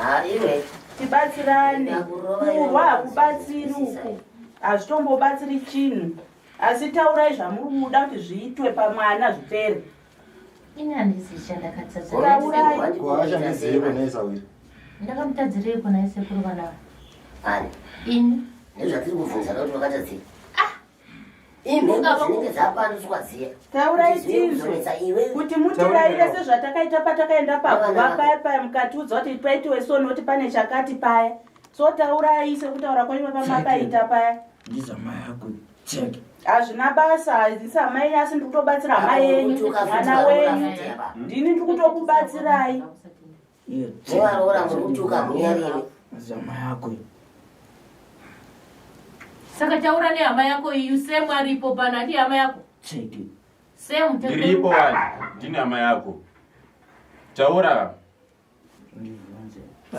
Ah, iwe. Tibatsirane. Ndakurova iwe. Kurwa hakubatsiri uku. Hazvitombobatsiri chinhu. Asi taurai zvamuri kuda kuti zviitwe pamwana zvipere. Ini handizi chandakatadza. Taurai. Ko achandizive nhai sawira. Ndakamutadzireiko nhai sekuru vana ava? Ani? Ini. Ndozvatiri kubvunza kuti wakatadzei. Imhepo dzinenge dzapanduswa dziya. Taurai Kuti dziuye tinzwe kuzonetsa iwe. kuti mutiraire sezvatakaita patakaenda paguva paya paya mukatiudza kuti paitiwe so noti pane chakati paya. So taurai sekutaura kwenyu pamakaita paya. Ndizama yako cheke. Hazvina basa, hadzisi hama yenyu asi ndiri kutobatsira hama yenyu, mwana wenyu. Ndini ndiri kutokubatsirai. Nevaroora muri kutuka munyarimi. Zama yako. Saka taura nehama yako iyu Sam aripo pano handi hama yako. Cheke. Sam Ndiripo wani, ndini hama yako. Taura.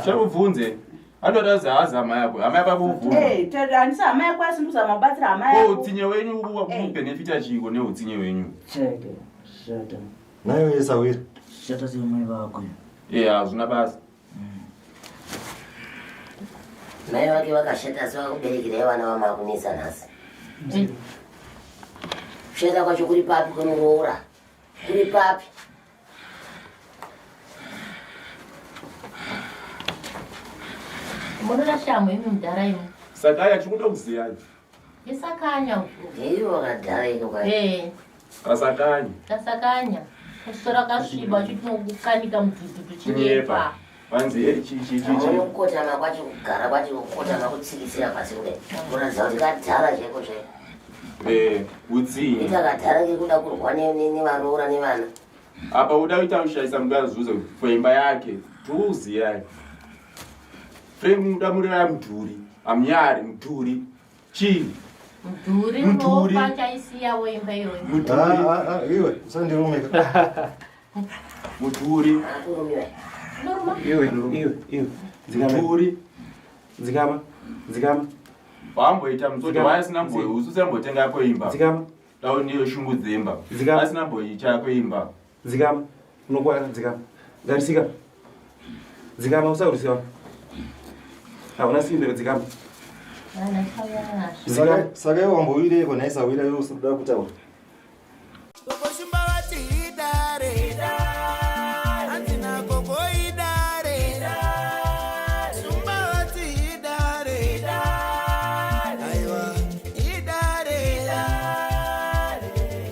Chakubvunze. Anoda kuti haazi hama yako. Hama yako akubvunza. Eh, handisi hama yako asi ndiri kuzama kubatsira hama Ko yako. utsinye wenyu kubhenefita chiiko neutsinye wenyu? Cheke. Shata. Nayo yesawira. Shata semai vako. Eh, hazvina basa. Mai vake vakashata asi vakakuberekerai vana vamakunetsa nhasi. Kushata kwacho kuri papi kwemuroora? Kuri papi? Munoda shamhu imi mudhara imi. Sakanya chikuda kuziya. Isakanya. Ndiyo wakadhara ino kwai. Eh, Kasakanya. kasakanya. Kusora kasviba chitinokukanika mudhudhudhu Kunyepa. chinyepa. Vanzi eh chi chi chi chi. Kukotama kwacho kugara kwacho kukotama kutsikitsira pasi kudai. Kuratidza kuti kadhara chaiko chaiko. Eh, utsinye. Ita kadhara kekuda kurwa nevaroora nevana. Apa uda kuita kushaisa mugazuze for imba yake. Tuziya. Frame uda murira mudhuri. Amnyari mudhuri. Chii? Mudhuri Mudhuri. unofa chaisiyawo imba iyoyo. Mudhuri. Ah, ah, iwe usandirumika. Mudhuri. Akurumiwa. Unoruma? Iwe, iwe, iwe. Dzikama. Mudhuri. Dzikama. Dzikama. Wamboita mutsoto Dzikama. waya asina mboyi usu sambotenga yako imba. Dzikama. Dau ndiyo shungu dzemba. Dzikama. Asina mboicha yako imba. Dzikama. Unokwara dzikama. Garisika. Dzikama usaurisiwa. Hauna simbe dzikama. Vana chauya nazvo. Dzikama. Saka iwe wambowireiko nhai sawira iwe usikuda kutaura. Gogo Shumba vati idare, hanzi nagogo idare. Shumba vati idare, aiwa idare,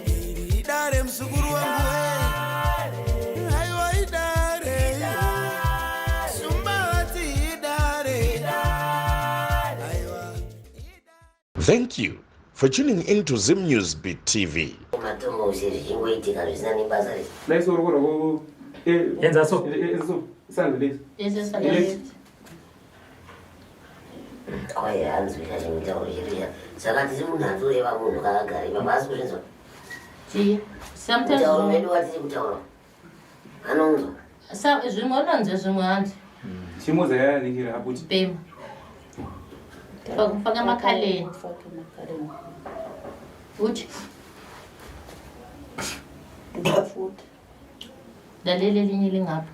iri idare muzukuru wangu we, aiwa idare. Shumba vati idare, aiwa. Thank you for tuning in to Zim News Beat TV. Matombo ushe zvichingoitika zvisina nebasa rese. Dai so roko roko. Eh, Enza so. Enza so. Sando lesi. Ese saka. Kwai hanzwika chimutauro chedu saka tiri munhu atoreva munhu kakagara ipapa asi kuzvinzwa. Chii? Sometimes Mutauro wedu watiri kutaura. Anonzwa. Zvimwe unonzwa zvimwe hanzi. Chimodza yayanikira aputi. Bhema. Faka makhaleni. Faka makhaleni. Uthi Futhi. laleli elinye lingapha.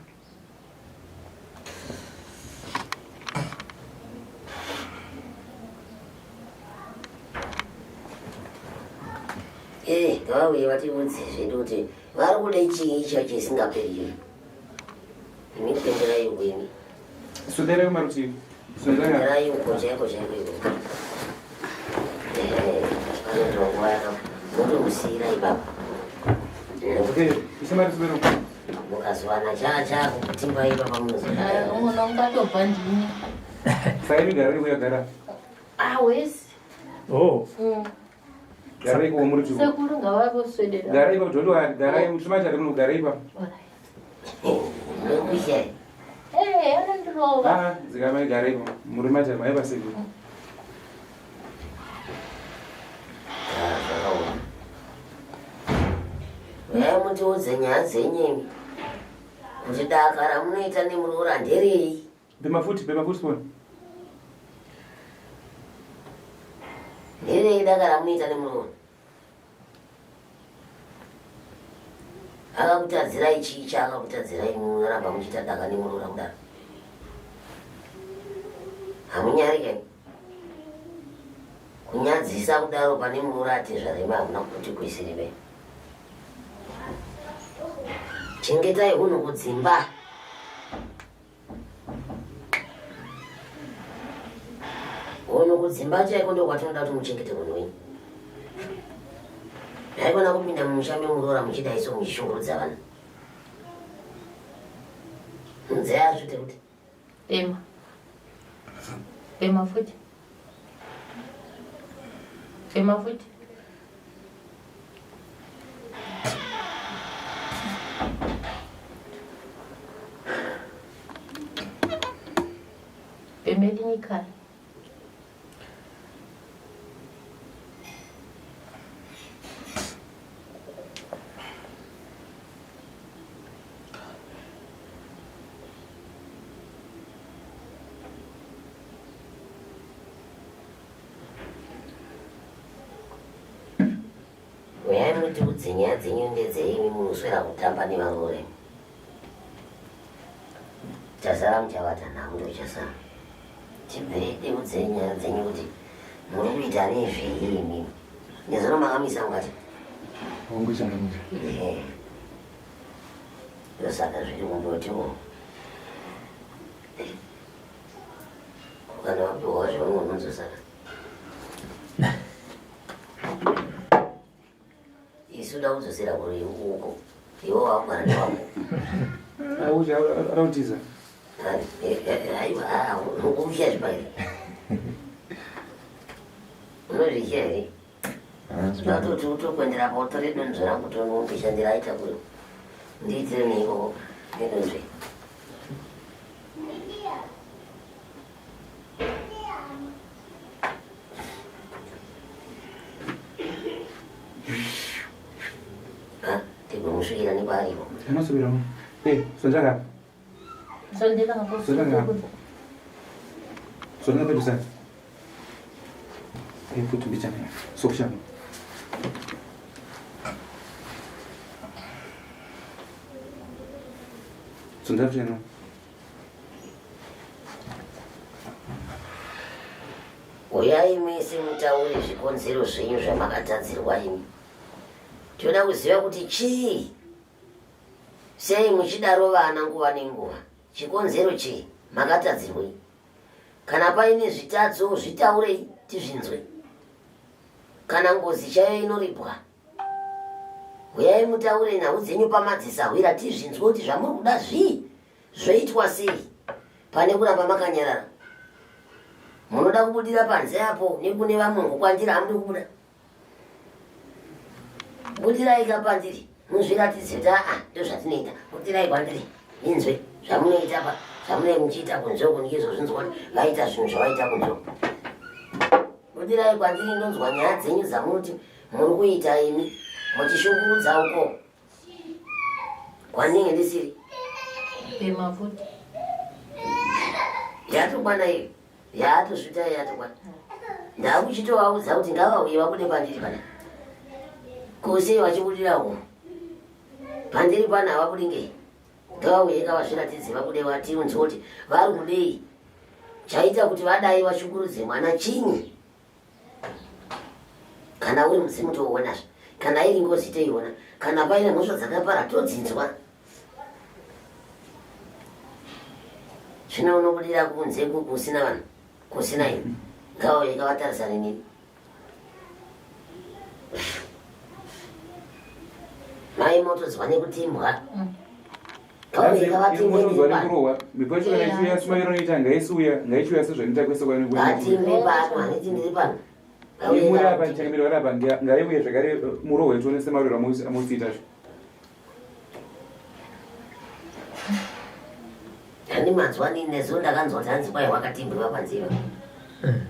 Eh, ngavauye vatiudze zvedu kuti vari kuda chii icho chisingaperi icho. Imi kuenderai uko imi. Sodera kumarutivi. Sodera. Kuenderai uko chaiko chaiko iko. Eh, panotora nguva yakamutomusiyira ipapo. Okay, isa mari sodera. Mukazowana chaa kukutimba ipapa munozodaa. Uno ungatobva ndini. Saka imi garai kuyagara. Ah, wesi. Oh. Garai iko murutivi. Sekuru ngavavoswedera. Garai ipapo don't worry. Garai muchimatare muno garai ipapo. Ndokusha. Eh, anondirova. Ah, dzikamai garai ipapo. Muri matare mai pasekuru. Ah, zvakaoma. Uyai mutiudze nyaya dzenyu imi. Kuti daka ramunoita nemuroora nderei? Bhema futi, bhema futi phone. Nderei daka ramunoita nemuroora? Akakutadzirai chii chaakakutadzirai munoramba muchiita daka nemuroora kudaro? Hamunyari kani? Kunyadzisa kudaro pane murati zvarema hamuna kuti kuisirive. Chengetai hunhu kudzimba. Hunhu kudzimba chaiko ndokwatinoda kuti muchengete hunhu wenyu. Haikona kupinda mumusha memuroora muchidai so muchishungurudza vana. Nzeya zvite kuti. Pema. Pema futi. Pema futi. Pema elinye ikhala. Uyai mutiudze nyaya dzenyu ndedzei imi munoswera kutamba nevaroora imi. Chasara muchavata nhau ndochasara. Tibvirei tiudzei nyaya dzenyu kuti muri kuita nezvei imimi. Nezuro makamisa mukati. Hongu changamire. Ehe. Ndosaka zviri kumbotiwo. Kana wapiwa zvaunonzwa saka. Isu da kudzosera kuri uko. Iwe wakugara newako. Auti arautiza. Aiwa, unokushaya zvipari. Unozviziva here? Ndatoti utokuendera pa utore donzvo rangu tonombishandira aita kuri. Ndiitire neikoko nedonzvo. Tigomusvikira nepaaripo. Anosubira mu. Eh, sonja ka. Sondela ngapho. Sondela ngapho. Sondela pedu sana. Eh, futhi mbijana. Sokushama. Sondela futhi no. Uyai mese mutaure zvikonzero zvenyu zvamakatadzirwa imi. Tinoda kuziva kuti chii sei muchidaro vana nguva nenguva. Chikonzero chii? Makatadzirwei? Kana paine zvitadzo zvitaurei tizvinzwe. Kana ngozi chaiyo inoripwa. Uyai mutaure nhau dzenyu pamadzisahwira tizvinzwe kuti zvamuri kuda zvii zvoitwa sei pane kuramba makanyarara. Munoda kubudira panze apo nekune vamwe ngokwandiri hamudi kubuda. Budirai ka pandiri muzviratidze kuti aa ndozvatinoita. Budirai kwandiri inzwe zvamunoita pa zvamunenge muchiita kunze uku ndizozvinzwa kuti vaita zvinhu zvavaita kunze uku. Budirai kwandiri ndonzwa nyaya dzenyu dzamunoti muri kuita imi muchishungurudza uko kwandinenge ndisiri. Pema futi. Yatokwana iyo. Yatosvita yatokwana. Ndakuchitovaudza kuti ngavauye vabude pandiri pana. Ko sei vachibudira uko? Pandiri pana havabudi ngei? Ngavauye ngavazviratidze vabude vatiunze kuti vari kudei. Chaita kuti vadai vashungurudze mwana chinyi? Kana uri mudzimu touonazve. Kana iri ngozi toiona. Kana paine mhosva dzakapara todzinzwa. Zvino unobudira kunze kusina vanhu, kusina ini. Ngavauye ngavatarisane neni. Mai motodzwa nekutimbwa. Ngavauye ngavatimbe Motonzwa pano. nekurohwa. Mhepo yacho kana ichiuya sumairo inoita ngaisiuya, ngaichiuya sezvainoita kwese kwainokuenda. Ngatimbe pano, handiti ndiri pano. Ngavauye Imuri apa ngavatimbe. changamire vari apa ngaiuye zvakare murohwe tione semariro amusiita zvo. Handi manzwa nini nezuro ndakanzwa kuti hanzi kwai wakatimbwa panzira.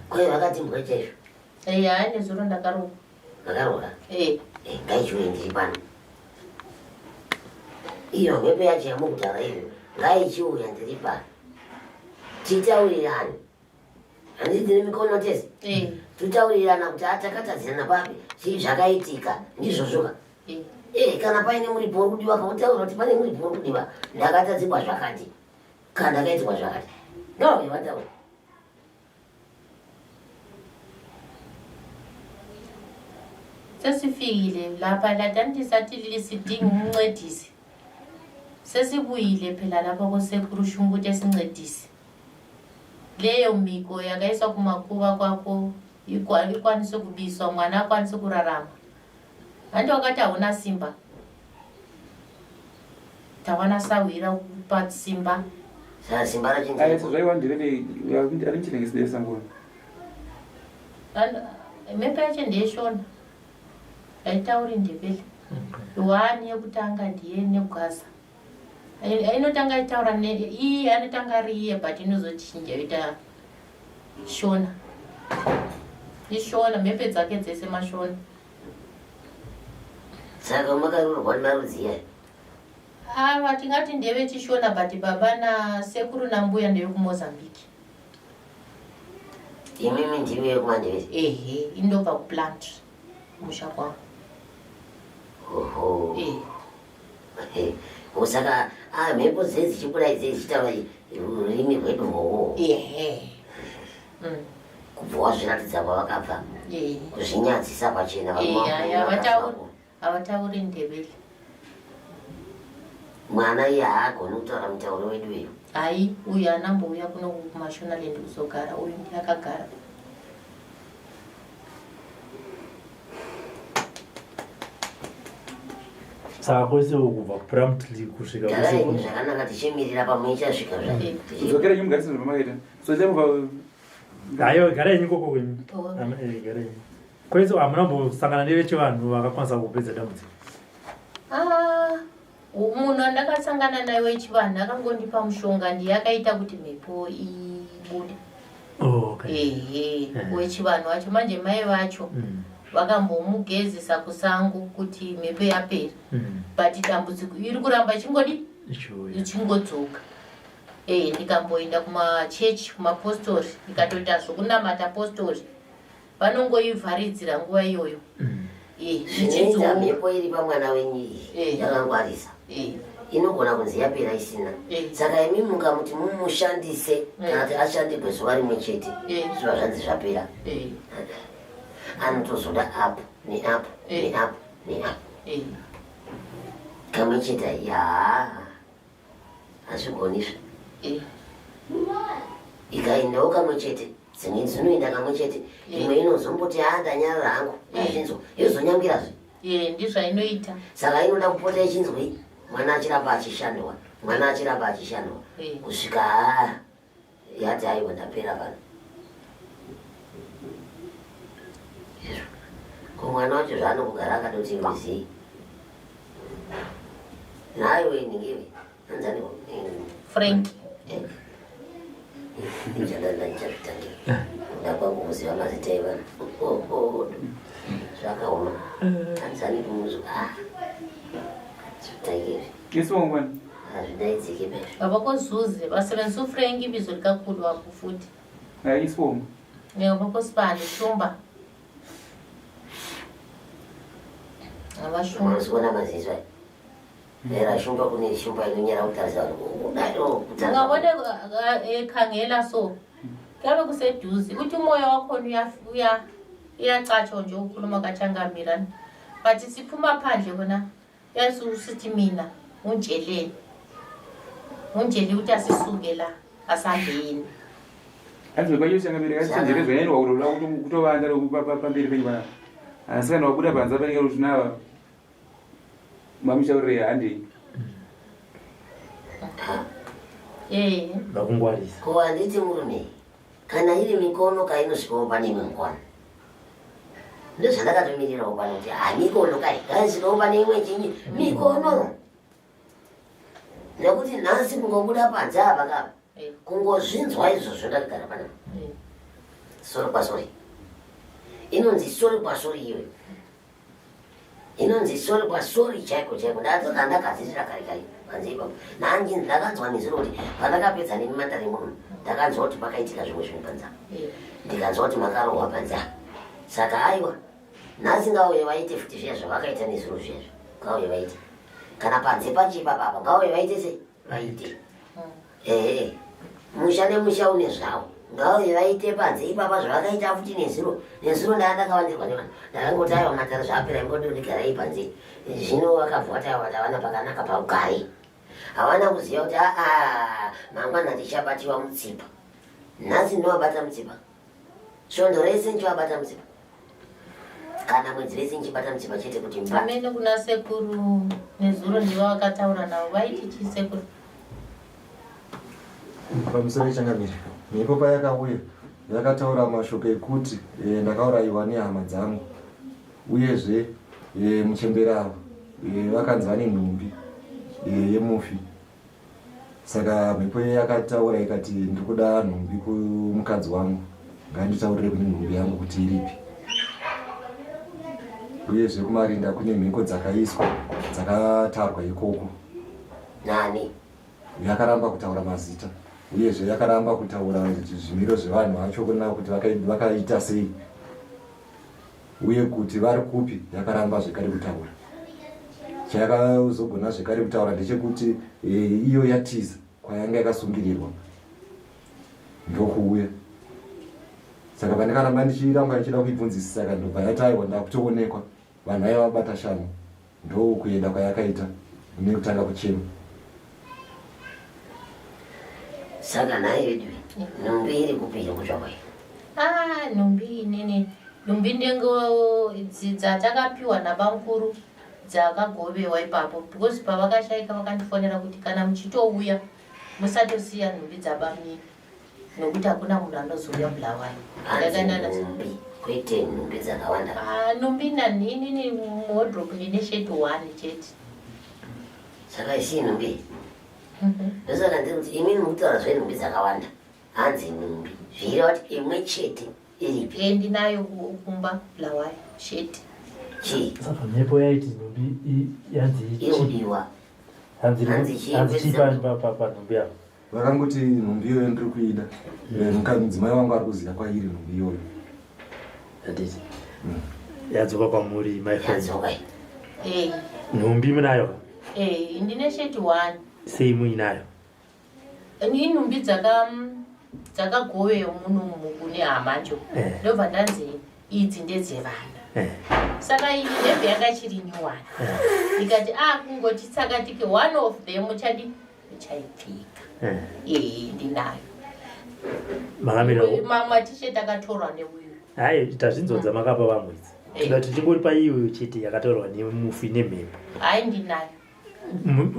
Kwai wakatimbwa chaizvo. Eh, hayi nezuro ndakarohwa. Makarohwa? Eh. Eh, ngaichiuye ndiri pano. Iyo mhepo yacho yamukutaura iyo ngaichiuya ndiri pano. Titaurirane. Handiti tine mikono tese? Eh. Totaurirana kuti atakatadzirana papi, chii zvakaitika, ndizvozvo ka. Eh. Eh, kana paine muripo uri kudiwa kautaura kuti pane muripo uri kudiwa ndakatadzirwa zvakati kana ndakaitirwa zvakati ngavauye vataura. Sesifikile lapha lathi sathi sidinga umncedisi. Sesibuyile phela lapha kosekuru Shumba ukuthi esincedise. Leyo miko yakaiswa kumakuva kwako ikwanise kubiswa mwana akwanise kurarama. Handi wakati hauna simba. Tawana sahwira kupa simba. Saka simba racho Ayi zvaiwa ndireve ari muchinenge sidesangona. Mhepo yacho ndeyeshona. Haitauri Ndebele. One yekutanga ndiye negwaza. Inotanga itaura iye anotanga ari iye but inozochinja yoita shona. Ishona mhepo dzake dzese mashona. Saka makaroorwa nemarudzi aya? Ava tingati ndevechishona but baba nasekuru nambuya ndevekumozambique. Imimi ndimi vekuMandebele? Ehe, indobva kuplant kumusha kwangu. Oho. Saka mhepo dzee dzichibuda idzi dzichitaura rurimi rwedu rwowo. Ehe. Kubva wazviratidza kwavakabva. Kuzvinyadzisa pachena. Havatauri Ndebele. Mwana iye haagoni kutaura mutauro wedu iyo. Hai, uyu anambouya kuno kuMashonaland kuzogara, uyu ndiye akagara. Saka kwese kubva kuPlumtree kusvika Garai zvakanaka tichimirira pamwe ichasvika zvayo. Dzokera nyumugarise zvamakaita. So chamubva Aiwa, garai henyu koko kwenyu. Garai henyu. Kwese hamuna kumbosangana nevechivanhu vakakwanisa kupedza dambudziko? Ah, munhu andakasangana naye wechivanhu akangondipa mushonga, ndiye akaita kuti mhepo ibude. Oh, okay. Ehe, wechivanhu wacho manje mai vacho vakambomugezesa kusango kuti mhepo yapera. But dambudziko iri kuramba ichingodi ichingodzoka. Ndikamboenda kumachechi, kumapostori, ndikatoita zvokunamata postori, vanongoivharidzira nguva iyoyo. Zvinoita Ichidzoka. mhepo iri pamwana wenyu iyi yakangwarisa. Inogona kunzi yapera isina. Saka imi mukamuti mumushandise kana kuti ashandirwe zuva rimwe chete, zuva zvanzi zvapera. Anotozoda apo neapo neapo neapo. Kamwe chete ya hazvigonizve. Ikaendawo kamwe chete, dzimwe dzinoenda kamwe chete, imwe inozomboti haa ndanyarara hangu, azvinzwa, yozonyangirazve. Ndizvainoita. Saka inoda kupota ichinzwi mwana achiramba achishandwa, mwana achiramba achishandwa kusvika haa yati aiwa ndapera pano. Izvo. Ko mwana wacho zvaanongogara akadoti wizii. Nhaiwe ningiwe. Anzani Frank. Ndichazvitangira. Kuda kwangu kuziva mazita evanhu. Zvakaoma. Anzani kumuzu. Ah. Zvitangire. Isibongo Hazvidaidziki bezvo. Baba kozuze basebenzisa uFrank ibizo likakhulu wabo futhi. Hayi isibongo. Ngabakosibani Shumba. Ngabashumba. Unoziona maziso aya. Era shumba kune shumba inonyara kutarisa vanhu. Kudai kutarisa. Ungabona ekhangela so. Kuyabe kuseduze ukuthi umoya wakhona uyacatsha nje ukhuluma kachangamirana. But siphuma phandle khona yasusithi mina unjeleni. Unjele ukuthi asisuke la asambeni. Hanzi vepachoshangamire kachenjere zvaendwa kutoda kutovanda pamberi penyu panapa. Asi kana wabuda panze panenge kuti nava mamushaurire handei. Vakungwarisa. Ko handiti murume kana iri mikono kainosvikawo pane imwe mikono. Ndozvandakatomirirawo pano kuti ha mikono kai ngaisvikawo pane imwe chinyi mikono. Nekuti nhasi kungobuda panze apa kapa kungozvinzwa izvozvo ndakagara panapa. Sori kwasori. Inonzi sori kwasori iyoyo. Inonzi sori kwasori chaiko chaiko. Ndadzoka ndakadzirira kare kare panze ipapo. Nanji ndakanzwa nezuro kuti pandakapedza nemi matare muno ndakanzwa kuti pakaitika zvimwe zvinhu panze apa. Ndikanzwa kuti makarohwa panze apa. Saka aiwa nhasi ngauye vaite futi zviya zvavakaita nezuro zviya zvo. Ngauye vaite. Kana panze pacho ipapa apa ngauye vaite sei? Vaite. Ehe. Musha nemusha une zvawo. Ngauye vaite panze ipapa zvavakaita futi nezuro. Nezuro ndanga ndakawandirwa nevanhu. Ndakangoti aiwa matare zvaapera ingodondigarai panze. Zvino vakabva vati aiwa tavana pakanaka paugare. Havana kuziva kuti aa mangwana tichabatiwa mutsipa. Nhasi ndovabata mutsipa. Svondo rese ndichivabata mutsipa. Kana mwedzi vese ndichibata mutsipa chete kuti mba. Amene kuna sekuru nezuro ndivo vakataura navo vaiti chii sekuru? Pamusoro changamire, mhepo payakauya yakataura mashoko ekuti e, ndakaurayiwa nehama dzangu uyezve e, muchembere ava e, vakanzi vane nhumbi e, yemufi saka mhepo iye yakataura ikati ndiri kuda nhumbi kumukadzi wangu nganditaurire kune nhumbi yangu kuti iripi uyezve kumarinda kune mhiko dzakaiswa dzakatarwa ikoko nani yakaramba kutaura mazita uyezve yakaramba kutaura zvimiro zvevanhu vacho kuna kuti vakaita sei uye kuti vari kupi yakaramba zvekare kutaura chayakazogona zvekare kutaura ndechekuti e, iyo yatiza kwayanga yakasungirirwa ndokuuya saka pandikaramba ndichiramba ndichida kuibvunzisisa saka ndobva yati aiwa ndakutoonekwa vanhu vaiva vabata shanu ndokuenda kwayakaita nekutanga kuchema saka nhai vedu nhumbi iri kupi iri kutsvakwa iyi ah nhumbi inini nhumbi ndengo idzi dzatakapiwa nabamukuru dzakagovewa ipapo because pavakashaika vakandifonera kuti kana muchitouya musatosiya nhumbi dzabamnini nokuti hakuna munhu anozouya bulawayo nhumbi kwete nhumbi dzakawanda ah, nhumbi naninini muwardrobe ndine sheti one chete saka isii nhumbi mhm. ndosaka ndiri kuti imini mukutaura zvenhumbi dzakawanda hanzi nhumbi zviireva kuti imwe chete iripi eh, ndinayo kumba bulawayo sheti chii saka mhepo yaiti nhumbi yanzi iri hanzi chii panhumbi apo Vakangoti nhumbi iyoyo ndiri kuida. Eh, mudzimai wangu ari kuziva kwairi nhumbi iyoyo. Handiti. Yadzoka kwamuri my friend. Yadzoka. Eh. Nhumbi munayo? Eh, ndine sheti one. Sei muinayo? Ni nhumbi dzaka dzakagovewa muno kune hama njo. Eh. Ndobva ndanzi idzi ndedzevana. Eh. Saka iyi hembe yanga ichiri nyuwani. Eh. Ikati ah kungoti tsakatike one of them uchadi uchaipfeka Eh. ee ndinayo Makamira. Mamwe t-shirt akatorwa neuyu. Hayi tazvinzwa dzamakapa vamwe idzi. Eh. Tinoda tichingori paiyoyo chete yakatorwa nemufi nemhepo. Hayi ndinayo.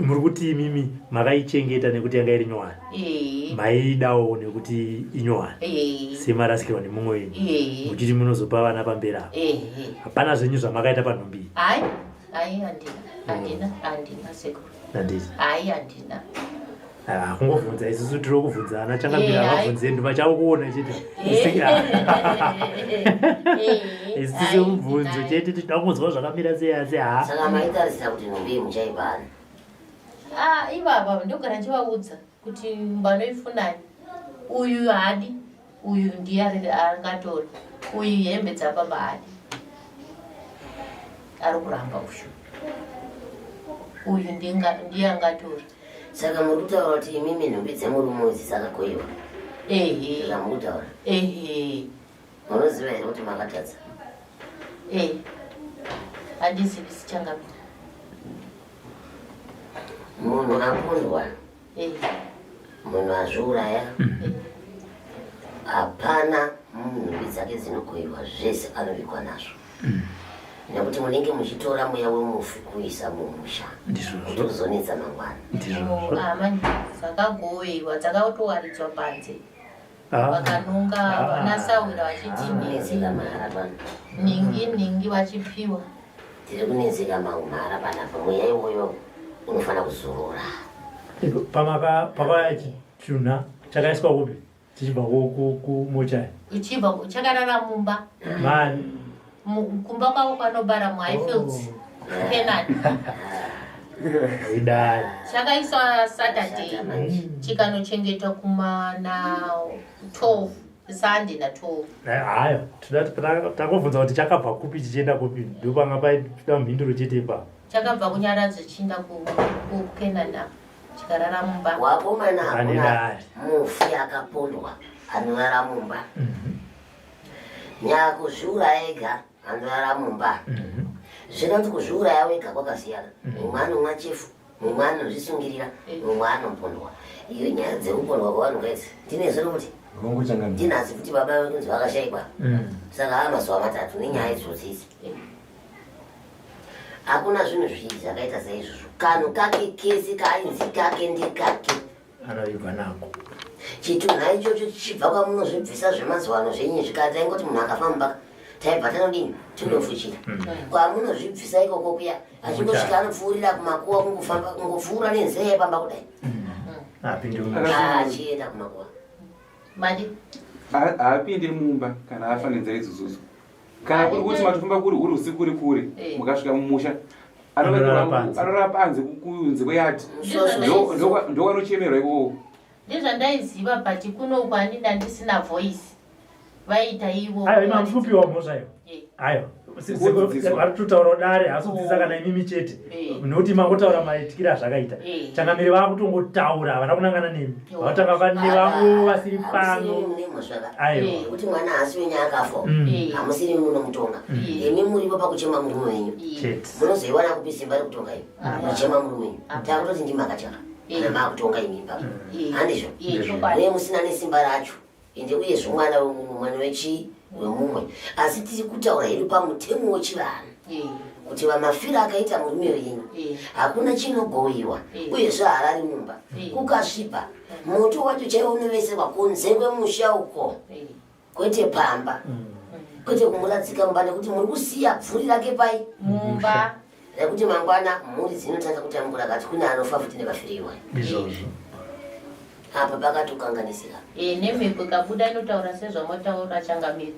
Muri kuti imimi makaichengeta nekuti yanga iri nyowani. Ee. Maidawo nekuti inyowani. Ee. Semarasikirwa nemumwe wenyu. Ee. Muchiti munozopa vana pamberi apo. Ee. Hapana zvenyu zvamakaita panhumbi iyi. Hayi hayi handina handina handina sekuru. Handiti. Hayi handina. Ah, kungovhunza isusu tiri kuvhunza ana changamira Eh, havabvunze nduma chavo kuona chete. Isu tiri mubvunzo chete tinoda kunzwa zvakamira sei asi ha. Saka maitarisira kuti nhumbi iyi muchaipana. Ah, ivava ndogara ndichivaudza kuti vanoifunani uyu haadi uyu ndiye angatora uyu hembe dzababa haadi ari kuramba uyu uyu ndiye angatora Saka muri kutaura kuti imimi nhumbi dzemurume idzi dzakakoiwa? Ehe. Zvamuri kutaura? Ehe. Munoziva here kuti makatadza? Eh. Handizivi sichangamira. Munhu apondwa. Eh. Munhu azviuraya. Hapana nhumbi dzake dzinokoiwa zvese anovigwa nazvo. Nekuti munenge muchitora mweya wemufi kuisa mumusha. Kuti uzonetsa mangwana. Hama dzakagovewa dzakatowaridzwa panze. Ah. Vakanonga vanasahwira vachiti Kunetseka mahara pano. ningi ningi vachipiwa. Tiri kunetseka mahara panapa. Mweya iwoyo unofana kuzorora. Pamaka pakauya chitunha chakaiswa kupi? Chichibva kumochari. Uchibva chakarara mumba. Mani. Kumba kwavo kwanobara muHighfields. Canaan. Idai. Chakaiswa Saturday chikanochengetwa kuma na 12 Sunday na 12. Hayo, tinoda takubvunza kuti chakabva kupi chichienda kupi ndopanga paida mhinduro chete ipapo. Chakabva kuNyaradzo chichienda kuCanaan chikarara mumba. Wakomana Ane hakuna dare. mufi akapondwa Anorara mumba. Nyakuzviuraya ega anorara mumba. Zvinonzi kuzviuraya wega kwakasiyana. Mumwe anomwa chefu, mumwe anozvisungirira, mumwe anopondwa. Iyo nyaya dzekupondwa kwevanhu kaidzi ndinezvo nokuti Hongu changamire. ndinhasi futi baba vekunzi vakashaikwa. Saka aya mazuva matatu nenyaya idzodzi idzi. Hakuna zvinhu zvii zvakaita saizvozvo. Kanhu kake kese kaainzi kake ndekake. Anovigwa nako. Chitunha ichocho chichibva kwamunozvibvisa zvemazuva ano zvenyu zvikati taingoti munhu akafa mumba taibva tanodini tinofuchira. Kwamunozvibvisa ikoko kuya achingosvika anopfuurira kumakuwa kungofamba kungopfuura nenzira yepamba kudai. Apinde mumusha. Achienda kumakuwa. Madi. Haapinde mumba kana afa nenzira idzodzo. Kana kuri kuti matofamba kuri huri usiku kuri kure, mukasvika mumusha Anorara panze. anorara panze kunze kweyadhi. Ndizvo Ndokwanochemerwa ikoko. Ndizvandaiziva but kuno kwani ndandisina voice. Vaita ivo. Aiwa, imi hamusi kupiwa mhosva iyo. Aiwa. Kudzidziswa. Vari kutotaura dare haasi kudzidzisa kana imimi chete. Nokuti mangotaura maitikiro azvakaita. Changamire vakutongotaura havana kunangana nemi. Vatanga vane vamwe vasiri pano. Hamusiri mune mhosva ka. Aiwa. Kuti mwana haasi wenyu akafa. Hamusiri munomutonga. Imi muripo pakuchema murume wenyu. Chete. Munozoiwana kupi simba rekutonga imi? Kuchema murume wenyu. Takutoti ndimi makachaka. Kana makutonga imi ipapo. Handizvo? Chokwadi. Uye musina nesimba racho. Ende uyezve mwana wemumwe mwana wechii wemumwe. Asi tiri kutaura hedu pamutemo wechivanhu. Kuti vamafiro akaita murume wenyu hakuna chinogowiwa uyezve harari mumba. Kukasviba moto wacho chaiwo unoveserwa kunze kwemusha uko, kwete pamba, kwete kumuradzika mumba nekuti muri kusiya bvuri rake pai Mumba. Rekuti mangwana mhuri dzinotanga kutambura kati kune anofa futi nemafiro iwayo. Ndizvozvo. Apa pakatokanganisika. Nemhepo ikabuda inotaura sezvamataura changamire.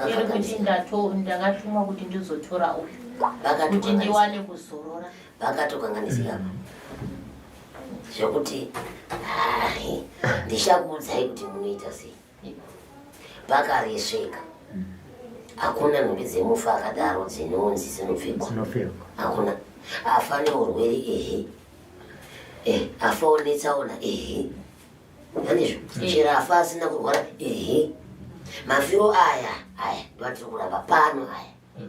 Iri kuti ndakatumwa kuti ndizotora uyu. Kuti ndiwane kuzorora. Pakatokanganisika apa. Zvekuti hai, ndichakuudzai kuti munoita sei. Pakaresveka. Hakuna nhumbi dzemufa akadaro dzinonzi dzinopfekwa. Dzinopfekwa. Hakuna. Afa neurwere ehe. Afawo netsaona ehe. Handizvo? Chero afa asina kurwara ehe. Mafiro aya aya ndoatiri kuramba pano aya.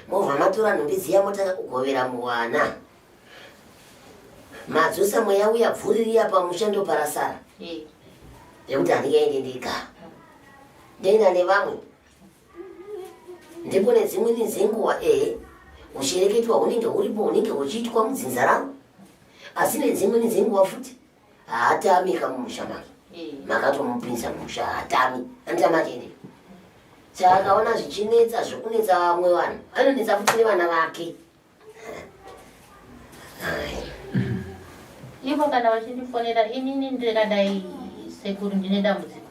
Movha matora nhumbi dziya motanga kugovera muwana. Madzosa mweya uya bvuri riya pamusha ndoparasara. Nekuti handingaendi ndega. Ndoenda nevamwe. Ndipo nedzimweni dzenguva ehe ushereketwa hunenge huripo hunenge huchiitwa mudzinza rangu. Asi nedzimweni dzenguva futi haatami kamumusha make. Makatomupinza mumusha haatami. Anotama achiende. Saka akaona zvichinetsa zvokunetsa vamwe vanhu anonetsa futi nevana vake. Ivo kana vachindifonera inini ndakadai sekuru ndine dambudziko.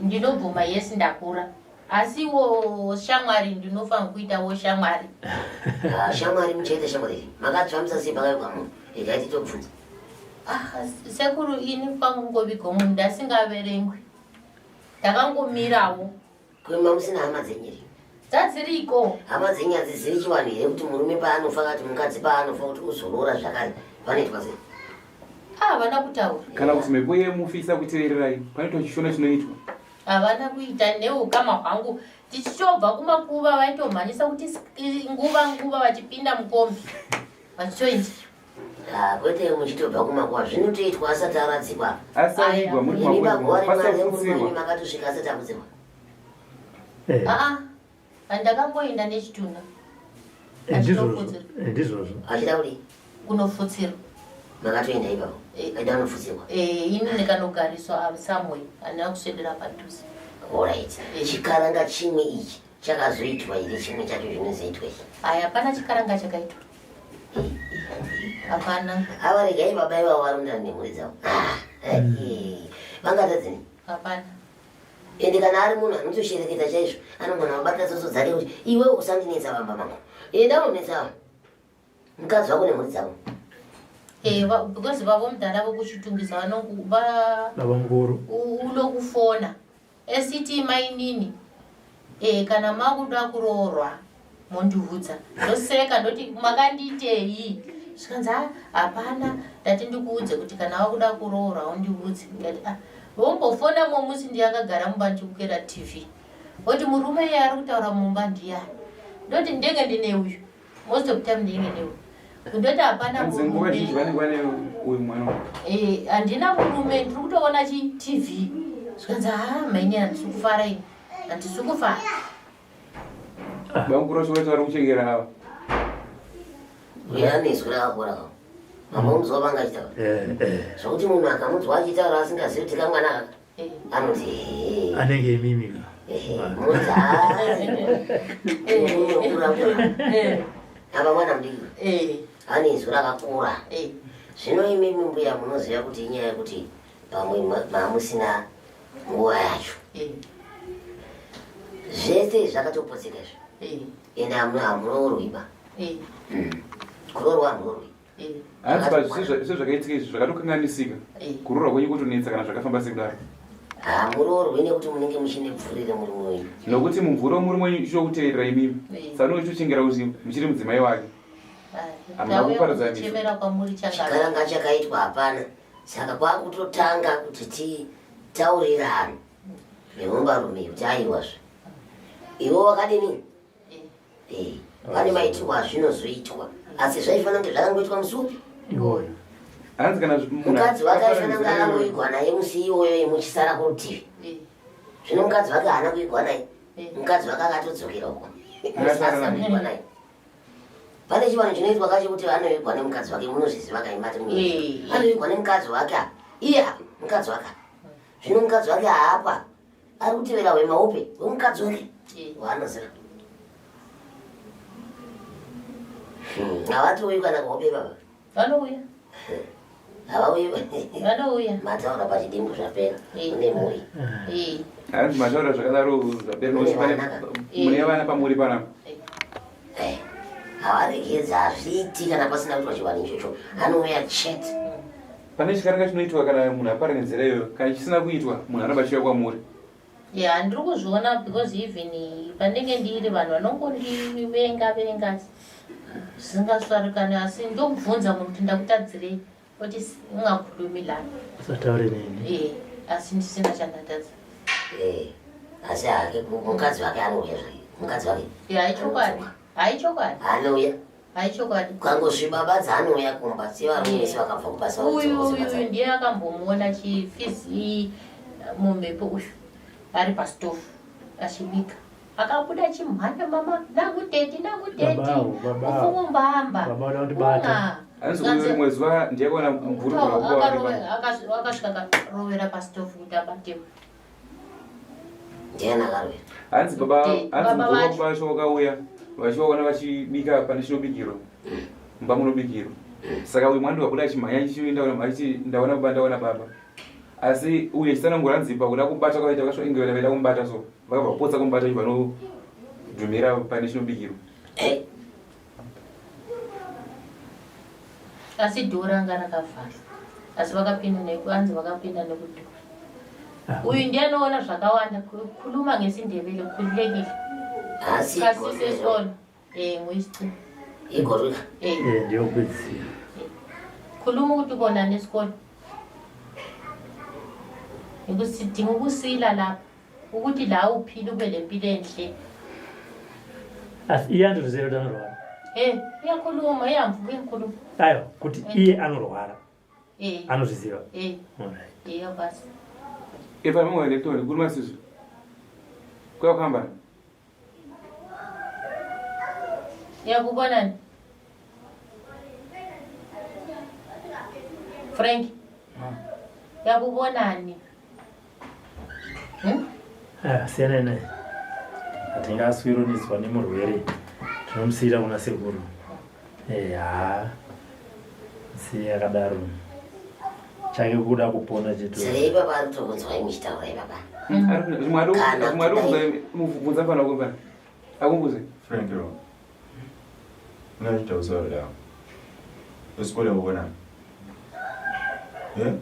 Ndinobvuma yes ndakura. Asiwo shamwari ndinofanira kuitawo shamwari. Shamwari muchaita shamwari. Makadzvamisa sei pakavigwa munhu? Regai titobvunza. Sekuru ini pangungovigwa munhu ndasingaverengwi. Ndakangomirawo. Kwema musina hama dzenyu here? Dzadziriko. Hama dzenyu hadzizivi chivanhu here kuti murume paanofa kati mukadzi paanofa kuti uzoroora zvakare panoitwa sei? Havana kutaura. Kana kuti mhepo yemufi isakuteererai, panoitwa chishona chinoitwa. Havana kuita neukama hwangu. Tichitobva kumakuva vaitomhanyisa kuti nguva nguva vachipinda mukombi. Vachitoita. Kwete muchitobva kumakuva zvinotoitwa asati aradzikwa. Asati avigwa muri Imi kumakuva, paguva pasina remwana kufutsirwa. makatosvika asati afutsirwa. Ndakangoenda nechitunha. Ndizvozvo. Ndizvozvo. Achida kudii? Kunofutsirwa. Makatoenda ipapo. Aida kunofutsirwa. Ini ndikanogariswa somewhere, handina kuswedera padhuze. Alright. Chikaranga chimwe ichi chakazoitwa here chimwe chacho chinozoitwa ichi? Aya, hapana chikaranga chakaitwa. Hapana. Ava regai baba ivavo varondana nemhuri dzavo. Vangatadzini? Hapana. Ende kana ari munhu anotoshereketa chaizvo, anogona kubata tsotso dzake kuti iwe usandinetsa vamba mangu. Enda unonetsa vanhu. Mukadzi wako nemhuri dzavo. Because vavo mudhara vokuchitungisa vanongu, Baba mukuru. Unokufona. Esiti mainini. Kana makuda kuroorwa mondiudza. Ndoseka ndoti makandiitei? Zvikanzi, hapana, ndati ndikuudze kuti kana wakuda kuroorwa undiudze. Ndati, Vombofona mumwe musi ndiye akagara mumba ndichibukira TV. Voti murume iye ari kutaura mumba ndiyani? Ndoti ndenge ndine uyu. Most of time ndenge ndine uyu. Ndoti hapana Hanzi nguva zhinji murume. vanenge vane uyu mwana uyu. Eh, handina murume ndiri kutoona chi TV. Zvikanzi haa mainini handisi kufara ini. Handisi kufara. Bamukuru vacho vacho vari kuchengera ava. Uyo ane izwi rakakura mamunzwa vanga achitaura zvokuti munhu akamunzwa achitaura asingazivi kuti kamwana aka anoti "Ehe, Anenge imimi ka. ehe." Munoti, "Ah, unokura kudai." Apa mwana mudiki ane izwi rakakura. Zvino imimi mbuya munoziva kuti inyaya yekuti pamwe mamusina nguva yacho. Zvese zvakatopotseka izvi. Ende hamuroorwi ba. Kuroorwa hamuroorwi. Hanzi sezvakaitika izvi zvakatokanganisika. Kuroorwa kwenyu kutonetsa kana zvakafamba sekudaro. Hamuroorwi nekuti munenge muchine bvuri remurume wenyu. Nokuti mumvuri wemurume wenyu uchitokuteerera imimi. Saka unenge uchitochengera kuti muchiri mudzimai wake. Hamuna Ndauya kuparadzanisa. kuzochemera kwamuri changara. Chikaranga chakaitwa hapana. Saka kwakutotanga kuti titaurirane nemumbarume kuti aiwazve. Iwe wakadini? Eh, pane maitirwo azvinozoitwa asi zvaifanira kunge zvakangoitwa musi upi? Iwoyo. Hanzi kana munhu Mukadzi wake aifanira kunge akaparadzana akangoigwa naye musi iwoyo muchisara kurutivi. Zvino mukadzi wake haana kuigwa naye. Mukadzi wake akatodzokera uko. Asina kuigwa naye. Pane chivanhu chinoitwa kacho kuti anoigwa nemukadzi wake munozviziva kaimati munoziva. Anoigwa nemukadzi wake apa. Iye apa mukadzi wake apa. Zvino mukadzi wake haapa. Ari kutevera hwema upi hwemukadzi wake waanoziva. Havatouyi kana kuhope baba. Vanouya. Havauyi. Vanouya. Mataura pachidimbu zvapera. Une mhuri. Hanzi mataura zvakadaro zvapera nokuti pane mune vana pamuri panapa. Havaregedzi hazviiti kana pasina kuitwa chivanhu ichocho. Anouya chete. Pane chikaranga chinoitwa kana munhu apara nenzira iyoyo. Kana chisina kuitwa munhu anoramba achiuya kwamuri. Yeah, ndiri kuzviona because even pandenge ndiri vanhu vanongondivenga venga zvisingasvarikani asi ndokubvunza munhu kuti ndakutadzirei oti ungakhulumi la Usataure neni. Eh, asi ndisina chandatadza. Eh, asi hake mukadzi wake anouya zvake. Mukadzi wake Yeah, haichokwadi. Haichokwadi. anouya. Haichokwadi. Kangosviba badza anouya kumba sevarume vese vakabva kubasa Uyu vaidzoka uyu badza. ndiye akambomuona chifizi mumhepo uyu ari pastofu achibika. Akabuda achimhanya mama nangudhedhi nangudhedhi Baba avo, baba avo. ufumumbamba. Baba vada kundibata. Hanzi uyu rimwe zuva ndiye akaona mvuri kubva kuva wake Akasvika akarovera pastofu kuti abatewe. Ndiani akarovera? Hanzi baba Eh, hanzi baba mvuri vacho. vacho wakauya vachivaona vachibika pane chinobikirwa. Mumba munobikirwa. Saka uyu mwana wakabuda achimhanya achienda achiti ndaona baba ndaona baba. Asi uyu achitsanangura hanzi pakuda kubata kwavaita vakasvika inge vaida kumubata so vakabva kupotsa kumubata achibva anodhumira pane chinobikirwa. Asi dhoo ranga rakavharwa. Asi vakapinda neku hanzi vakapinda nekudhoo. Uyu ndiye anoona zvakawanda khuluma ngesiNdebele khululekile. Asi Kasi sesikolo. Eh nguyisici. Igorila. Eh. Eh, ndiyokupedzisira. Khuluma ukuthi ubonani esikolo. Sidinga ukusila lapha ukuthi la uphile ube lempilo enhle. Asi iye anotoziva kuti anorwara. Eh uyakhuluma iyamvuka uyakhuluma. Aiwa, kuti iye anorwara. Eh. Anozviziva. Eh. Alright. Eh basi. Epa mamwe elektroni kuruma sizvo. Kuya kuhamba. Uyakubonani? Frank. Uyakubonani? Ah, siyanai naye. Hatingaswironiswa nemurwere. Tinomusiyira kuna sekuru. Eh, haa. Siye akadaro. Chake kuda kupona chete. Saka ipapa ari kutokunzwai muchitaura ipapa. Zvimwe ari kubvunza mfana wako mfana. Akumbuze. Frank lo. Unaita usoro la. Usikole ubona. Eh?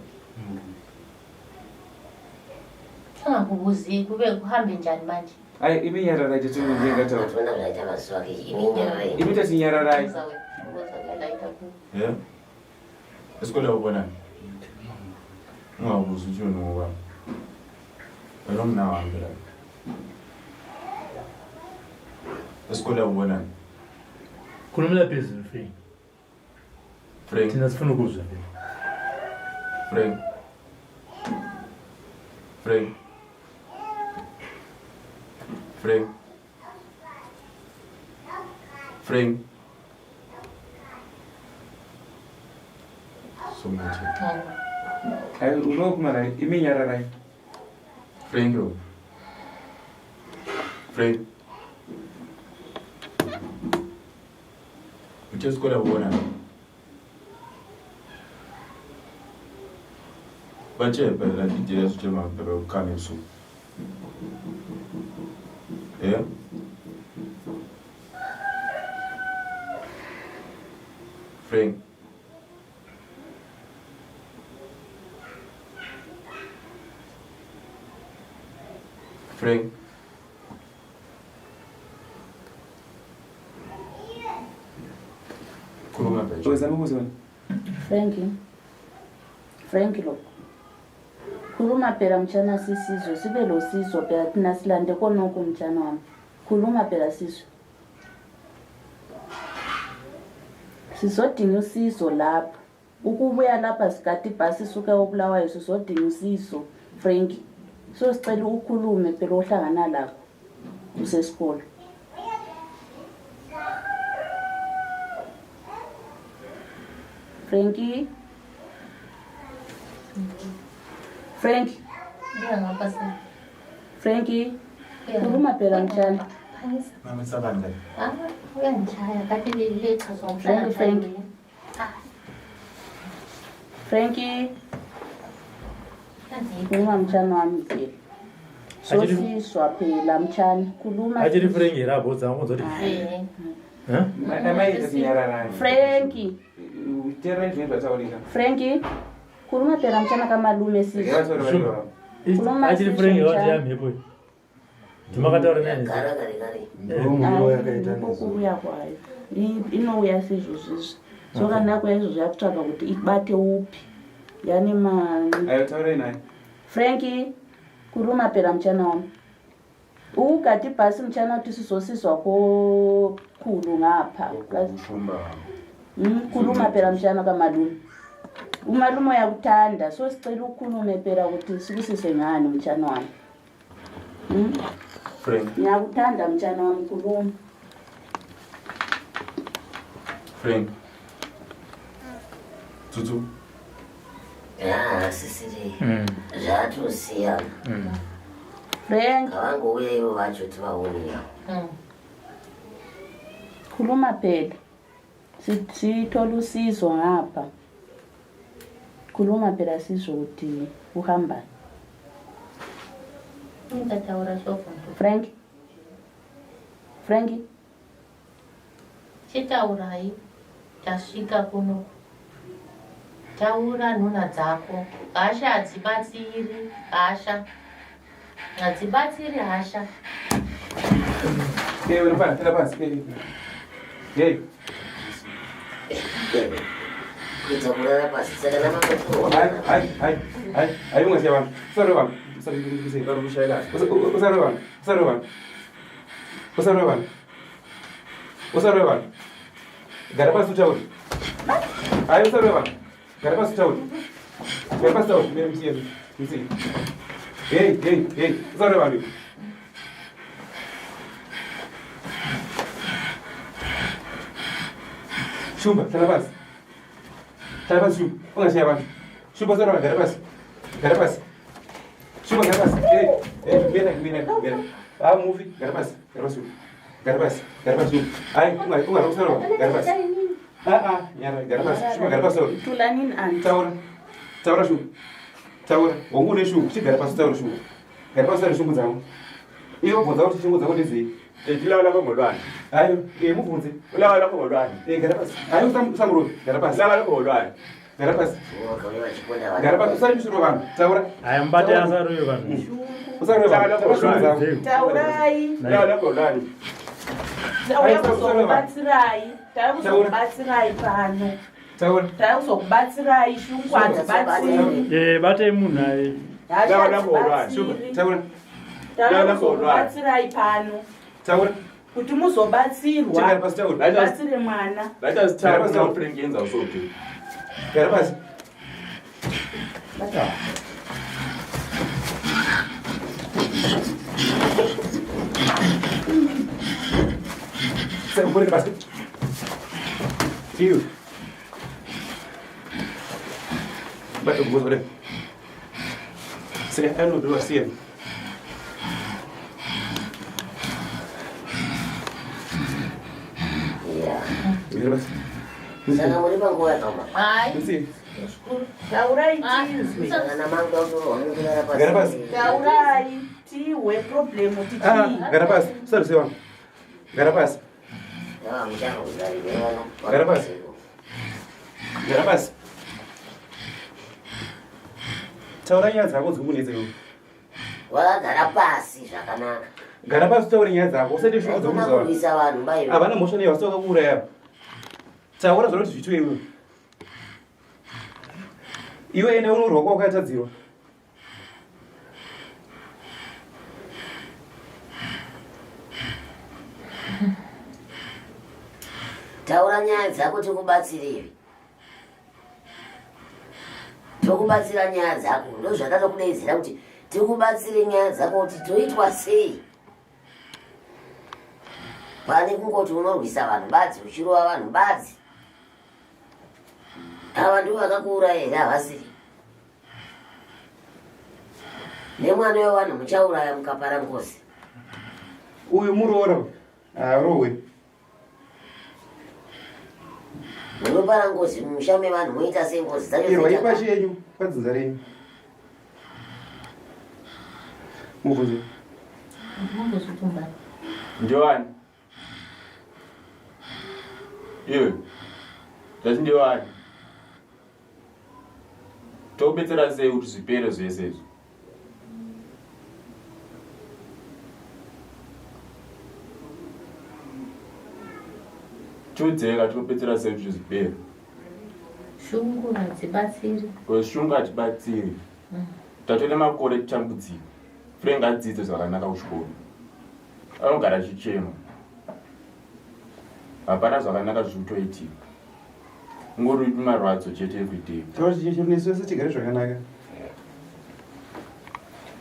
Angakubuzi kube kuhambe njani manje? Ai imi nyararai tete ndiye ngataura. Atona zvaita mazuva ake imi nyararai. Imi tati nyararai. Buza wena, buza wena, ita ku- Eh? Usikole ubona. Ungabuzi uthi ngoba. Mna wami la. Esikole ubonani? Khulumela phezulu Frank. Frank. Thina sifuna ukuzwa phela. Frank. Frank. Frank. Frank. Somuthi. Hayi unokumana iminyararai. Frank lo. Frank. Uthe isikole ubonani? Batshele phela idila sitshela phela ukhame ebusuku. Yeah. Frank. Frank. Khuluma phela. Wezama ukuzwa. Frank. Frank lo. Khuluma phela mtshana sisizwe sibe losizo phela thina silande konoko mtshana wami. Khuluma phela sizwe. Sizodinga usizo lapha. Ukubuya lapha sigada ibhasi isuka koBulawayo sizodinga usizo Frank. So sicela ukhulume phela ohlangana lakho usesikolo. Frankie. Frank. Buya ngapha sir. Frankie. Khuluma phela mtshana. Phangisa. Mama sabani la? Ah, uyangishaya kade lechazwa Frank, Frank. Frankie. Khuluma mtshana wami phela. Sosiswa phela mtshana. Khuluma. Achiri Frank here abodza angonzwa kuti. Eh? Amaita tinyararai. Frankie. Teererai zvinenge zvataurika. Frankie. Khuluma phela mtshana kamalume sizwe. Khuluma Achiri sizwe Frank here mtshana. yamhepo. Ndimakataura naye. Gara kare kare. Ndomumiro yakaita Hayi, kuuya kwayo inouya seizvozvizvi so kana yakuya izvozvo yakutsvaga kuti ibate upi yane ma Ayo taurai naye. Franki kuruma phela mtshana wami ugade ibhasi mtshana uthi sizosizwa kokhulu ngapha Ushumba. Khuluma phela mtshana kamalume umalume uyakuthanda so sicela ukhulume phela ukuthi sikusise ngani mtshana wami Frank. Ngiyakuthanda mtshana wami khuluma. Frank. Tutu. Ya, sisiri. Zvatosiyana. Frank. Ngavangouya ivo vacho tivaone. Khuluma phela. Sithola usizo ngapha. Khuluma phela sizwe ukuthi uhambani. Ngataura zvobvunzo. Frank. Frank. Chitaurai tasvika kuno. Taura nhuna dzako. Hasha hadzibatsiri. Hasha. Hadzibatsiri hasha. Hey, unofana tela pasi. Hey. Hey. Kuita kurara pasi saka namakotorwa. Hai, hai, hai. Hai, hai ungasiya vanhu. Usarove vanhu. Usarove vanhu. Usarove vanhu. Usarove vanhu. Usarove vanhu. Gara pasi utaure. Hai usarove vanhu. Gara pasi utaure. Gara pasi utaure. Mire musiye. Musiye. Hey, hey, hey. Usarove vanhu. Shumba, hlala pasi. Hlala pasi Shumba. Ungashiya vanhu. Shumba usarove vanhu. Gara pasi. Gara pasi. Shumba gara pasi. Hey, hey, mira, mira, mira. Ah, mufi. Gara pasi. Gara pasi. Gara pasi. Gara pasi. Shumba. Hayi, unga unga usarove vanhu. Gara pasi. Ah ah, nyara, gara pasi. Shumba gara pasi. utaure. Thulanini anti. Taura. Taura Shumba. Taura. Wangu une shungu, chigara pasi utaure shungu. Gara pasi utaure shungu dzako. Iwe bvunza kuti shungu dzako ndedzei. Tilawula kongolwane. Hayi, eh mubvunze. Ulawula kongolwane. Eh gara pasi. Hayi usamurovi. Gara pasi. Ulawula kongolwane. Gara pasi. Vakauya vachiponda Gara pasi vanhu. usaimisiro vanhu. Taura. Haya mubate asarove vanhu. Usarove vanhu. Taura shungu dzako. Taurai. Ulawula kongolwane. Tauya kuzokubatsirai. Tauya kuzokubatsirai pano. Taura. Tauya kuzokubatsirai shungu hadzibatsiri. Eh, batai munhu ayi. Hasha Taura. hadzibatsiri. Taura. Tauya pano. Taura. Kuti muzobatsirwa. Chigara pasi taura. Batsire mwana. Let us tell how Frank enza so do. Gara pasi. Sasa put it pasi. You. But what what? Saka anodhiwa siya. Saka muri panguva yakaoma. Hayi. Taurai tizwe. Kana mangu autorwa Gara pasi. Taurai tihwe problem kuti Ah, chii. gara pasi. Usaruse wangu. Gara pasi. Gara pasi. Gara pasi. Taura nyaya dzako dzikumunetsa iwe. Wakagara pasi zvakanaka. Gara pasi utaure nyaya dzako usaite shungu Haikona dzokuza. kurwisa vanhu baiwe. Havana mhosva newe asi wakakuuraya. Taura zvaunoti zviitwe iwe. Iwe enda unorwa kwawakatadzirwa. Taura nyaya dzako tikubatsire. Tokubatsira nyaya dzako ndozvatatokudaidzira kuti tikubatsire nyaya dzako kuti toitwa sei. Pane kungoti unorwisa vanhu badzi uchirova vanhu badzi. Ava ndivo vakakuuraya here havasiri? Nemwana wevanhu muchauraya mukapara ngozi. Uyu muroora haarohwe. Munopara ngozi mumusha mevanhu moita sengozi dzacho Irwai dzoita pashi yenyu padzinza renyu. Mubvunze. Ndiwani? Iwe. Ndati ndiwani? Tobetsera sei kuti zvipere zvese izvi? Tiudzeka tobetsera sei kuti zvipere? Shungu hadzibatsiri. Because shungu hatibatsiri. Tatone makore titambudzika. Frank adzidze zvakanaka kuchikoro. Anogara achichema. Hapana zvakanaka zviri kutoitika. Ngori marwadzo chete everyday. Taura chiro nesu vese tigare zvakanaka.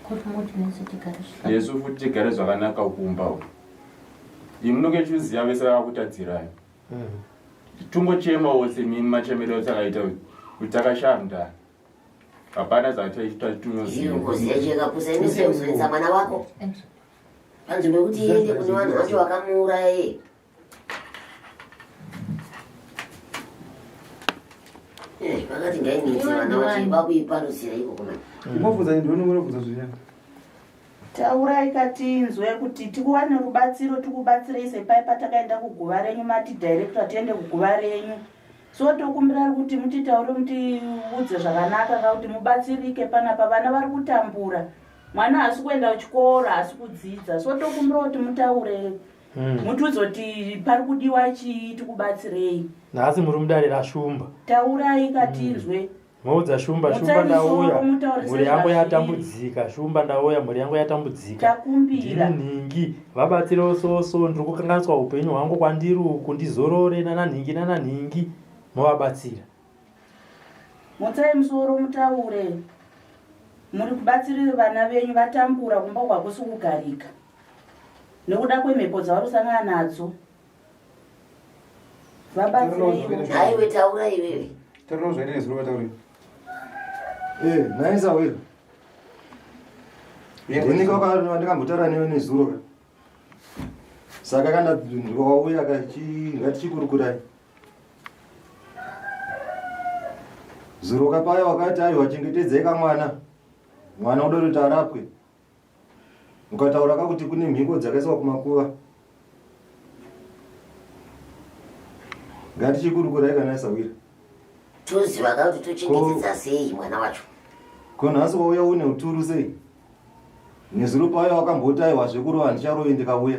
Kuti muti nesu tigare zvakanaka. Nesu futi tigare zvakanaka kumba uku. Imi munenge chiziva vese vakakutadzirai. Tungochemawo semimi machemero atakaita kuti takashaya mundani. Hapana zvataita Iyo tunoziva. ngozi yacho yakapusa inosei kuzonetsa mwana wako. Panzvimbo yekuti iende kune vanhu vacho vakamuuraya iye. Eh, vakati ngainetse vana vacho vakuiparutsira iko kuna. Imobvunza ndiwe unobvunza zviya. Taurai katinzwe kuti tikuwane rubatsiro tikubatsirei sepai patakaenda kuguva renyu mati director tiende kuguva renyu. So tokumbira kuti mutitaure mutiudze zvakanaka kakuti mubatsirike panapa vana vari kutambura. Mwana haasi kuenda kuchikoro haasi kudzidza. So tokumbira kuti mutaure mutiudze kuti pari kudiwa chii tikubatsirei. Nhasi muri mudare raShumba. Taurai katinzwe. Moudza Shumba, Mutsai Shumba musoro, ndauya, mutaure mhuri yangu sezvazviri. yatambudzika, Shumba ndauya, mhuri yangu yatambudzika. Takumbira. Ndini nhingi, vabatsirewo soso, ndiri kukanganiswa upenyu hwangu kwandiri uku, ndizorore nana nhingi nana nhingi, movabatsira. Mutsai musoro mutaure. Muri kubatsirira vana venyu vatambura kumba kwakusi kugarika. Nekuda kwemhepo dzavari kusangana nadzo. Vabatsirei. Haiwe taura iwewe. Taura zvaita nezuro vataure. Eh, naisa wewe. Ndini kwaka ndikambotaura newe nezuro ka. Saka kana wauya kachi ngatichikurukurai. Zuro kapaya wakati aiwa chengetedzai kamwana. Mwana uda kuti arapwe. Ukataura kakuti kune mhiko dzakaiswa kumakuva. Ngatichikurukurai kana sawira. Toziva ka kuti tochengetedza sei mwana wacho. Ko nhasi wauya une uturu sei? Nezuro paya wakamboti aiwa zvekurova handicharovi ndikauya.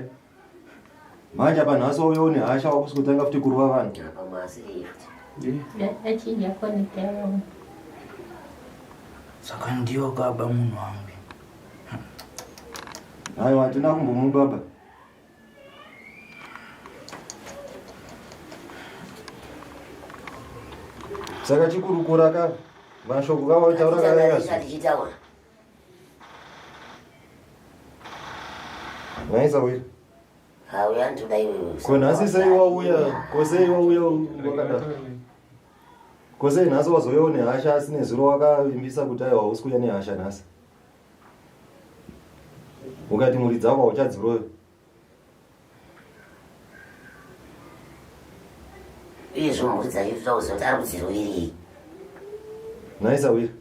Manje apa nhasi wauya une hasha wakusi kutanga futi kurova vanhu. Apa maasiri futi. Yachinja connect yayo. Saka ndiyo kaba munhu wangu. Aiwa, hatina kumbomubaba. Saka chikurukura ka mashoko kawataura Titandarisa tichitaura. Naisa wira. Hauya ndoda iwewe. Ko nhasi sei wauya? Ko sei wauya wakadaro? Ko sei nhasi wazouyawo nehasha asi nezuro wakavimbisa kuti aiwa hausi kuuya nehasha nhasi? Ukati mhuri dzako hauchadzirove. Izvo mhuri dzacho toda kuziva kuti ari kudzirovirei. Nhai Sawira.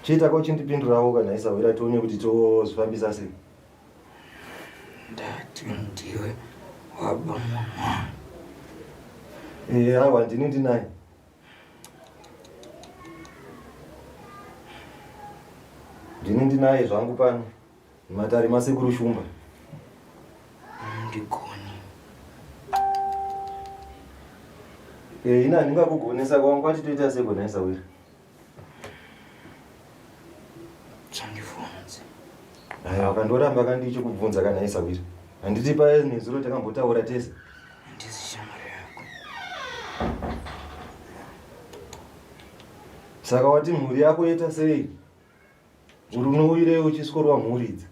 Chiita ko chindipindurawo ka nhai Sawira tione kuti tozvifambisa sei. Ndati ndiwe waba munhu wangu. Eh, aiwa ndini ndinaye. Ndini ndinaye zvangu pano. Matare masekuru Shumba. Ndigoni. Eh, ina ndingakugonesa kwangu kwati toita seko nhai Sawira. Chandibvunze. Aiwa kandoramba kandichikubvunza kana nhai Sawira. Handiti paye nezuro takambotaura tese. Handisi shamwari yako. Saka wati mhuri yako yoita sei? Uri unouyirei uchiskorwa mhuri idzi?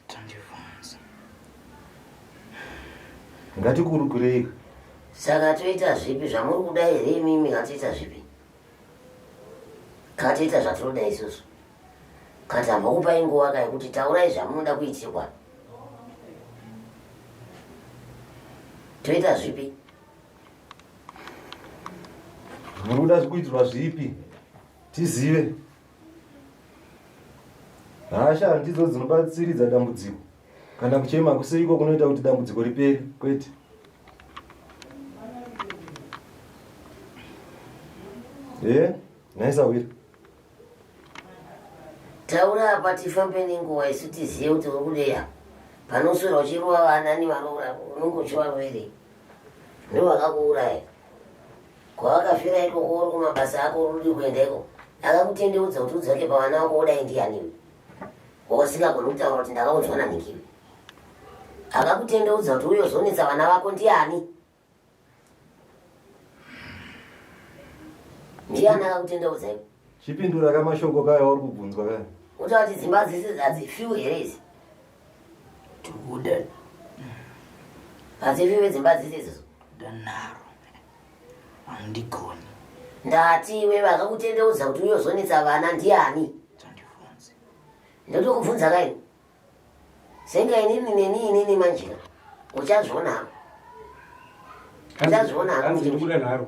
Tandibvunza. Ngatikurukurei. Saka toita zvipi zvamuri kuda here imimi kana toita zvipi? Kana toita zvatinoda isusu. Kana tambokupai nguva ka yekuti taurai zvamunoda kuitirwa. Toita zvipi? Muri kuda kuitirwa zvipi? Tizive. Hasha handidzo dzinobatsiridza dambudziko kana kuchema kuseiko kunoita kuti dambudziko ripere kwete. Eh, nhai sahwira. Taura apa tifambe nenguva isu tizive kuti uri kudeya. Panoswera uchirova vana nevaroora unenge uchivaroverei? Ndivo vakakuuraya. Kwawakafira ikoko uri kumabasa ako uri kuenda ikoko. Akakutendeudza kuti udzoke pavana vako wodai ndiyani iwe? Wasingagoni kutaura kuti ndakaudzwa nanhingi. Akakutendeudza kuti uyozonetsa vana vako ndiyani? Ndiyani akakutendeudza iwe? Chipindura ka mashoko kaya uri kubvunzwa kaya. Utaura kuti dzimba dzese hadzifiwi here idzi? Tikuda. Hadzifiwi dzimba dzese idzodzo? Danaro. Handigoni. Ndati iwe vakakutendeudza kuti uyozonetsa vana ndiani? Chandibvunze. Ndotokubvunza kaini. Senga inini neni inini manjira. Uchazviona hako. Uchazviona hako. Hanzi ndikuda nharo.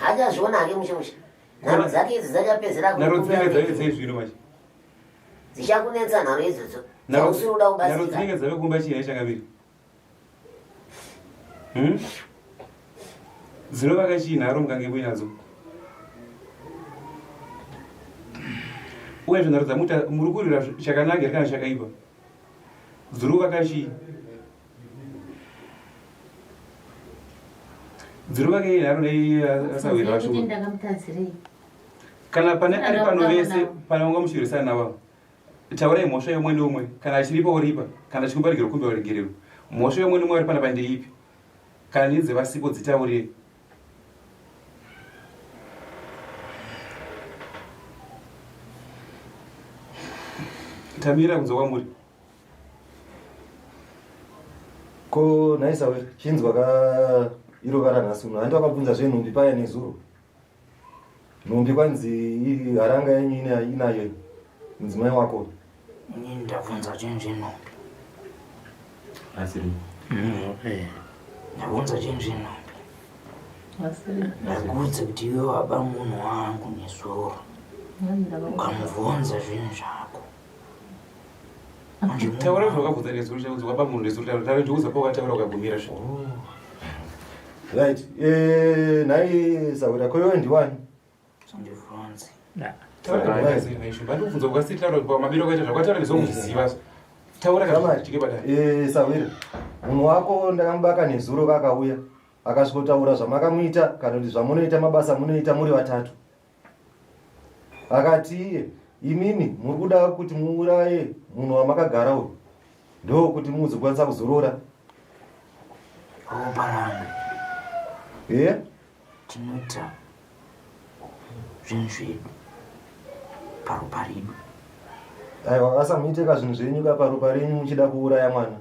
Achazviona hake mushe mushe. Nharo dzake idzi dzachapedzera Nharo dzinenge dzave dzei zvino manje? Dzichakunetsa nharo idzodzo. Nharo Dzausiri kuda nharo kubatsirika. dzinenge dzave kumba chii nhai changamire? Hmm? Dzinovaka chii nharo mukange muinadzo? Uyezve nharo dzamuita muri kurwira chakanaka here kana chakaipa? Dziri kuvaka chii? Dziri kuvaka iyi nharo nei asahwira Kuti vacho? ndakamutadzirei. Kana pane ari pano vese pane vanga muchirwisana navo taurai mhosva yeumwe neumwe kana achiripa oripa kana achikumba regero kumbira ruregerero mhosva yeumwe neumwe ari panapa ndeipi kana nedze vasipo dzitaurei tamira kunze kwamuri Ko nhai Sawira, chinzwa ka iro vara nhasi uno. Handi wakabvunza zvenhumbi paya nezuro. Nhumbi kwanzi haranga yenyu inayo iyi. Mudzimai wako. Ini ndabvunza chinhu chenhumbi. Asiri. Ndabvunza chinhu chenhumbi. Ndakuudza kuti iwe waba munhu wangu nezuro. Ukamubvunza zvinhu zvako. Taura zvawakabvunza nezuro chaunzi waba munhu nezuro taura taura ndiuza pawakataura ukagumira zve. Right. Eh, nhai Sawira, ko iwe ndiwani? Sandibvunze. Taura ndikubvunza ukasiti taura mabiro akaita zvakataura nezvokuzviziva. Taura kana chike padare. Eh, Sawira. Munhu wako ndakamubaka nezuro kakauya. Akasvikotaura zvamakamuita kana kuti zvamunoita mabasa munoita muri vatatu. Akati iye Imimi muri kuda kuti muuraye munhu wamakagara uyu ndokuti muzokwanisa kuzorora. Ropa rangu. Eh? Tinoita zvinhu zvedu paropa redu. Aiwa asamuite ka zvinhu zvenyu ka paropa renyu muchida kuuraya mwana.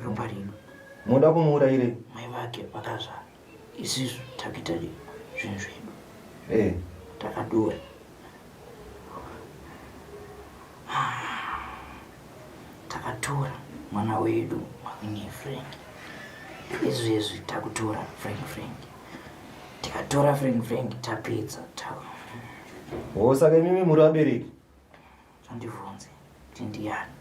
Ropa redu. Moda kumuurayirei? Mai vake vakazvara. Isusu takuita zvinhu zvedu. Eh. Takadura. Takatora mwana wedu Mawini Frank. Izvezvi takutora Frank Frank. Tikatora Frank Frank tapedza ta. Oh, saka imimi muri vabereki? Zvandibvunze kuti ndiyani.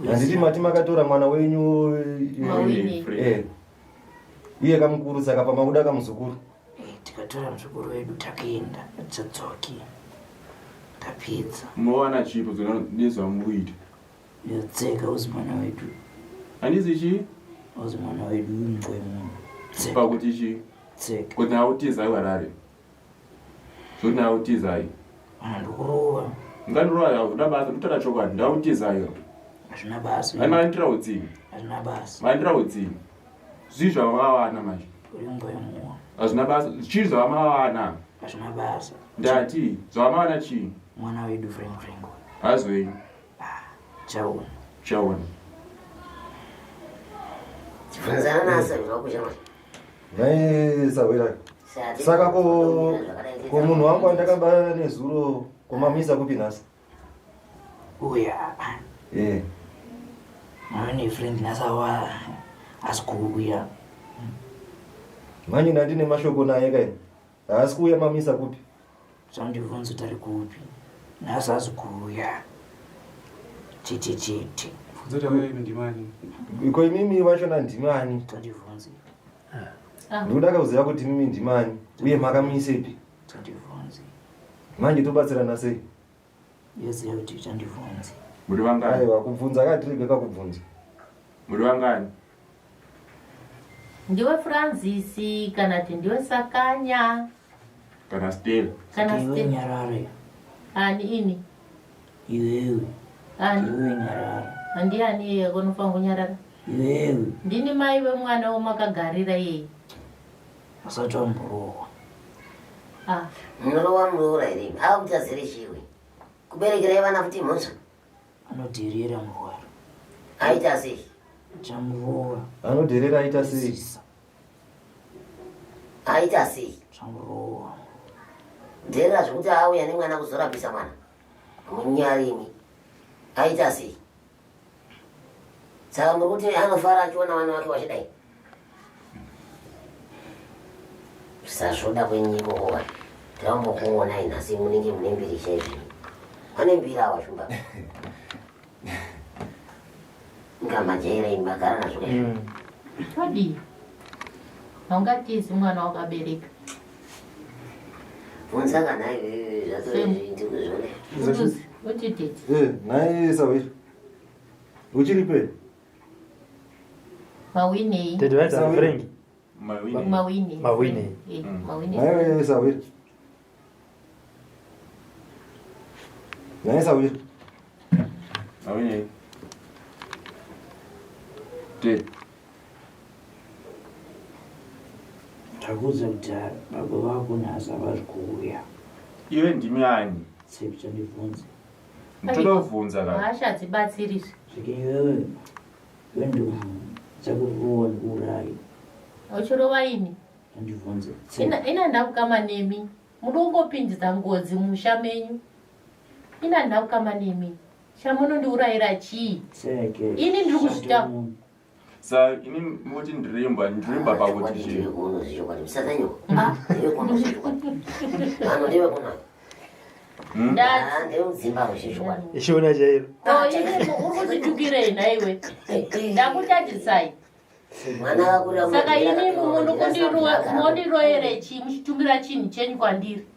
Handiti mati makatora mwana wenyu eh, Mawini. eh, iye kamukuru saka pamakuda kamuzukuru. Eh, tikatora muzukuru wedu takuenda tisadzoki. Tapedza. Munowana chipo nezvamukuita. Yotseka uzi mwana wedu. Handizi chii? Uzi mwana wedu imbwa yemunhu. Tseka. Pakuti chii? Tseka. Kuti nautizai Harare. Zvoti nautizai. Kana ndikurova. Ngandirova hazvina basa, nditaura chokwadi, ndautizai. Hazvina basa. Hai maindira utsinye. Hazvina basa. Maindira utsinye. Zvii zvamakawana manje? Uri mbwa yemunhu. Hazvina basa. Chii zvamakawana? Hazvina basa. Ndati zvamakawana chii? Mwana wedu Frank Frank. Hazwenyu. Chaona. Chaona. Chibvunzana naasabirwa kushamwari. Nhai Sahwira. Saka ko ko munhu wangu andakabaya nezuro komamisa kupi nhasi? Uya. Eh. Mawini Frank nhasi awa asi kuuya. Manje ndandine mashoko naye kaini. Haasi kuuya mamisa kupi? Zvandibvunza kuti ari kupi. Nhasi asi kuuya. Chete chete. Bvunza kuti auya imi ndimani. Ko imimi vachona ndimani? Tandibvunze. Ndikuda kuziva kuti imimi ndimani uye makamisepi? Tandibvunze. Manje tobatsirana sei? Yoziva kuti tandibvunze. Muri vangani? Aiwa kubvunza akatirege kakubvunza. Muri vangani? Ndiwe Francis kana kuti ndiwe Sakanya Kana Stella. kana Iwe Stella. nyarare. Ani ini? Iwewe. Ani? Iwe nyarara. Andiani iye kunofanira kunyarara? Iwewe. Ndini mai wemwana wamakagarira iyeye. Usati wamborohwa. Ah, Munorova muroora here? Akutadzire chiwe. Kuberekerai vana futi mhosva. Anodherera murwara. Aita sei? Chamurova. Anodherera aita sei? Aita sei? Chamurova. Dherera zvekuti auya nemwana kuzorapisa mwana. Munyarimi. Aita sei? Saka muri kuti anofara achiona vana vake vachidai. Sazvoda kwenyiko kowa. Ndambokuonai nhasi munenge mune mbiri chaizvo. Vane mbiri ava shumba. Ngamajaira imi magara nazvo kaizvo. todii? Haungatizi mwana wakabereka. Bvunza kana iwewe zvatondikuzviona. Utuzi, utitete. Eh, nhai Sahwira. Uchiripe? Mawinei. Tete vaita Sahwira. Frank. Mawini. Mawini. Mawini. Eh, Mawini. Nhai Sahwira. Nhai Sahwira. Mawini. Te. Takuudza kuti baba vako nhasi havazi kuuya. Iwe ndimi ani? Tseki chandibvunze. Ndoda kubvunza ka. Hasha hadzibatsirizve. Svike iwewe. Iwe ndichakurova ndikuurayi. Uchirova ini. Chandibvunze. Ina ina ndakukama nemi. Muda kungopindidza ngozi mumusha menyu. Ina ndakukama nemi. Chamunondiurayira chii? Tseke. Ini ndiri kuzvita. Sa ini muti ndirimba, ndirimba pakuti chii? Ndewekuno musatanyoko. Ndewekuno zvechokwadi. Ano ndewekuno. Ndati. Ndewemudzimba zvechokwadi. Ishona chairo. Oh, ini uri kuzvitukirei nhaiwe. Ndakutadzisai. Mwana akakura Saka ini munondiroyere chii muchitumira chinhu chenyu kwandiri?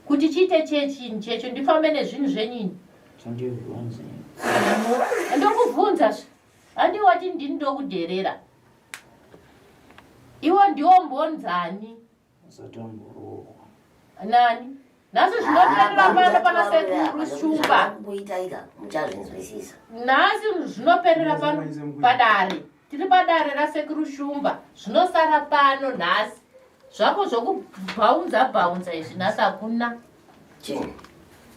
Kuti chiite chei chinhu checho ndifambe nezvinhu zvenyu ini. Chandibvunze. Ndokubvunza zve. Handi wati ndini ndokudherera. Iwo ndiwo mbonzani. Usati wamborohwa. Nani? Nhasi zvinoperera pano pana sekuru Shumba. Kuitaika muchazvinzwisisa. Nhasi zvinoperera pano padare. Tiri padare rasekuru Shumba. Zvinosara pano nhasi. Zvako zvokubhaunza bhaunza izvi nhasi hakuna. Chii?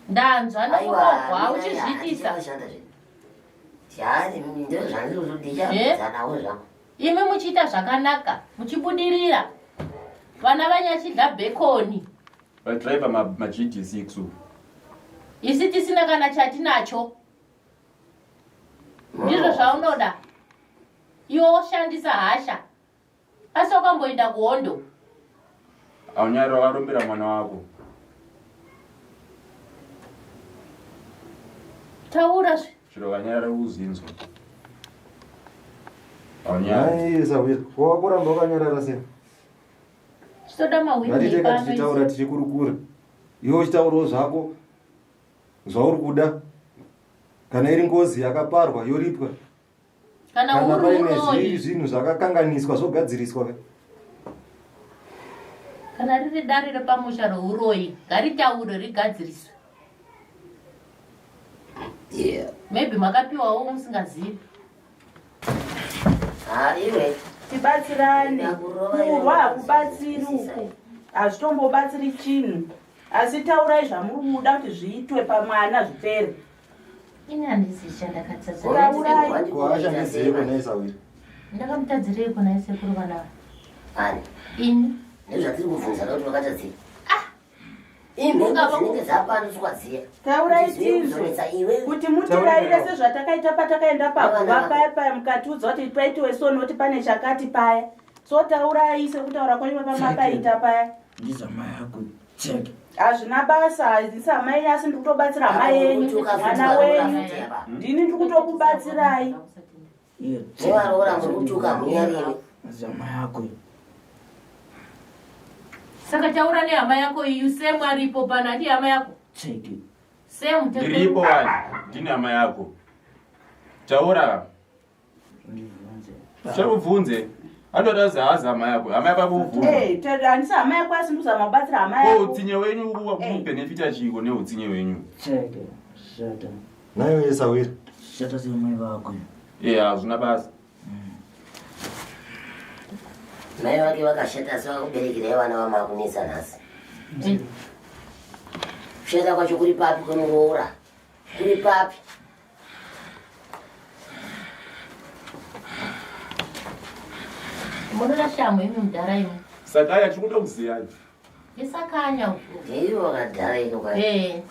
Ndanzwa nekurohwa uchizviitisa. Imi muchiita zvakanaka, muchibudirira. Vana vanyachidla bhekoni. Vadriver maGD6 uku. Isi tisina kana chatinacho. Ndizvo zvaunoda. Iwe woshandisa hasha. Asi wakamboenda kuhondo? Aunyari wakarombera mwana wako. Taura zve. Chero kanyarara kuzinzwa. Aunyari. Ai, sahwira wakuramba wakanyarara sei? Chitoda mahwindi Ngatiteka pano. tichitaura tichikurukura. Iwe uchitaurawo zvako zvauri kuda. Kana iri ngozi yakaparwa yoripwa. Kana Kana uri paine uroyi. zvinhu zvakakanganiswa zvogadziriswa. ka. Kana riri dare repamusha rouroyi ngaritaurwe rigadziriswe. Yeah. Maybe makapiwawo musingazivi. Ah, iwe. Tibatsirane. Kurwa hakubatsiri uku. Hazvitombobatsiri chinhu. Asi taurai zvamuri kuda kuti zviitwe pamwana zvipere. Ini handisi chandakatadza. Taurai. Ko ashandisei kona isawira? Ndakamutadzirei kona sekuru vana ava? Ani? Ini. Ndozvatiri kubvunza kuti wakatadzei. Imhepo dzinenge dzapandutswa dziya. Taurai Kuti tinzwe dzizonetsa iwe. kuti mutiraire sezvatakaita patakaenda paguva paya paya mukatiudza kuti paitiwe so nokuti pane chakati paya. So taurai sekutaura kwenyu pamakaita paya. Ndizamai yako cheke. Hazvina basa, handisi hama yenyu asi ndiri kutobatsira hama yenyu, mwana wenyu. Ndini ndiri kutokubatsirai. Nevaroora muri kutuka munyarimi. Zama yako. Saka taura nehama yako iyu Sam aripo pano handi hama yako. Cheke. Sam Ndiripo wani. Ndini hama yako. Taura. Chabvunze. Anoda zahazi hama yako. Hama yako akubvunza. Eh, handisi hama yako asi ndiri kuzama kubatsira hama Ko yako. utsinye wenyu kubhenefita chiiko neutsinye wenyu? Cheke. Shata. Nayo yesawira. Shata semai vako. Eh, hazvina basa. Mai vake vakashata asi vakakuberekerai vana vamakunetsa nhasi. Kushata kwacho kuri papi kwemuroora? Kuri papi? Munoda shamhu imi mudhara imi. Sakanya chikuda kuziya. Ndisakanya uku. Ndivo vakadhara ino kwai. Eh,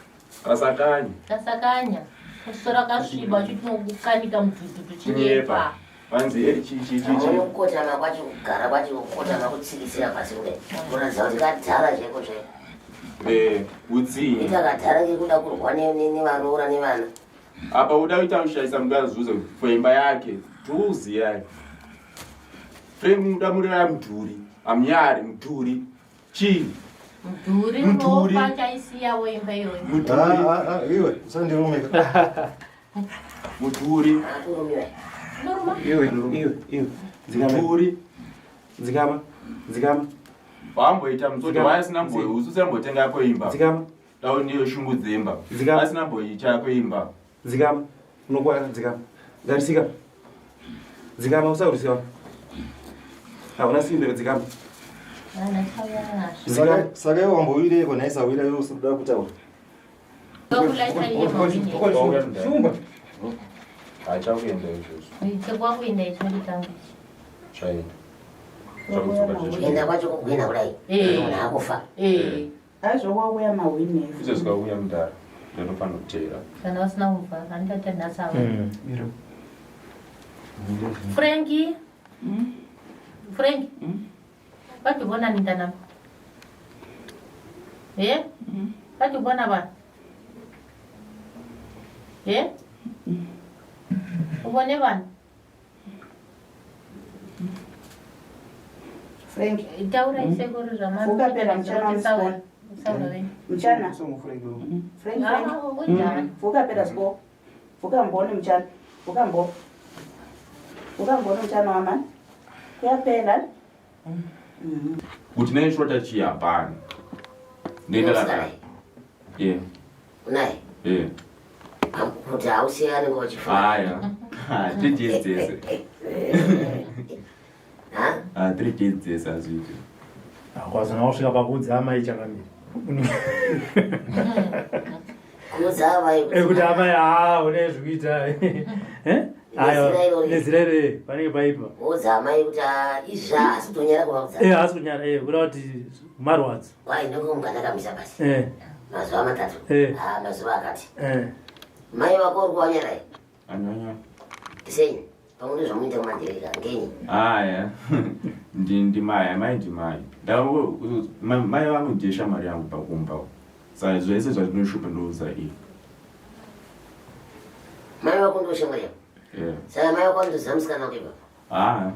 Kasakanya. kasakanya. Kusora kasviba chitinokukanika mudhudhu tuchinyepa. Vanzi eri chi chi chi chi. Aone kukotama kwacho kugara kwacho kukotama kutsikitsira pasi kudai. Kuratidza kuti kadhara chaiko chaiko. Eh, utsinye. Ita kadhara kekuda kurwa nevaroora nevana. Apa uda kuita kushaisa mukazuze for imba yake. Tuziya. Frank mudamurira mudhuri. Amunyari mudhuri. Chii? Mudhuri Mudhuri. unofa chaisiyawo imba iyoyo. Mudhuri. Ah, ah, ah, iwe usandirumika. Mudhuri. Akurumiwa. Unoruma? Iwe, iwe, iwe. Dzikama. Mudhuri. Dzikama. Dzikama. Wamboita mutsoti Dzikama. waasina mboyo usina mbotenga yako imba. Dzikama. Dau ndiyo shungu dzemba. Dzikama. Asina mboicha yako imba. Dzikama. Unokwara dzikama. Garisika. Dzikama usaurisiwa. Hauna simbe dzikama. Vana chauya nazvo. Dzikama. Saka iwe wambowireiko nhai sawira iwe usikuda kutaura. Vakulaita iye mawini. Shumba. Hachakuenda izvozvo. Chekwakuenda icho nditanga ichi. Chaenda. Chakudzoka cheshe. Kuenda kwacho kugwina kudai. Eh. Munhu akufa. Eh, Aizvo wauya mahwini. Izvo zvikauya mudhara. Ndinofanira kuteera. kana vasina kubva handitate nhasi ava. Frankie. Frankie. Wadibona mntanam. Eh? Wadibona bani? Eh? Ubone bani? Frank, Taura isekuru zvamari. Fuka phela mchana wamsikolo. Mchana. Frank, Frank. Kunjani? Vuka phela siko. Vuka mbone mchana. Vuka mbo. Vuka mbone mchana wamani. Kuyaphela. Kuti naishota chii hapana. Ndoenda Unosikana. Yeah. Unaye? Yeah. Kuti hausiye anenge wachifara. Aya. Ha, 3 days dzese. Ha? Ah, 3 days dzese hazviiti. Kwazona kusvika pakuudza amai changamire. Kuudza amai Eh, kuti amai haa une zvikuita. Eh? Aiwa, Nezera irori. nezera irori panenge paipa. Kuudza amai kuti ah, izvi haasi kutonyara kuvaudza. Eh, haasi kunyara eh kuda kuti marwadzo. Kwai ndinonga ndakamisa basi. Eh. Mazuva matatu. Eh. Ah, mazuva akati. Eh. Mai vako uri kuwanyara here? Anyanya. Sei? Pamwe ndozvamunoita kumandirika ngenyi? Aya. Ndi ndimai, amai ndimai. Ndau mai vangu ndiye shamwari yangu pakumba. Saka zvese zvatinoshupa ndoudza iye. Mai vako ndiwo shamwari yako. Yeah. Saka mai vako vanotoziva musikana wako ipapo. Ah.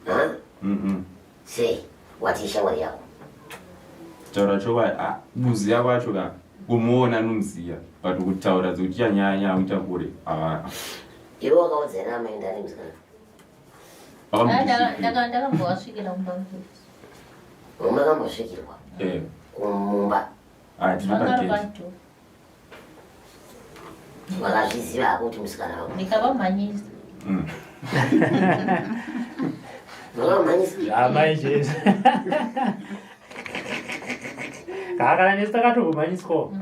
Ha? Mm. Sei? Wati ishamwari yako. Taura chokwadi, ah, kuziya kwacho ka kumuona nomuziya but kutaura dzekuti chanyanya kuita kure. Ah. Iwe wakaudza here amai ndani musikana? Ndakambovasvikira kumba Makambosvikirwa Eh. kumumba. Ah, tiri Vakari pagate. pato Vakazviziva hako kuti musikana wako. ndikavamhanyisa Makavamhanyisa? Amai chete. Kakana nesu takatombomhanyiswawo.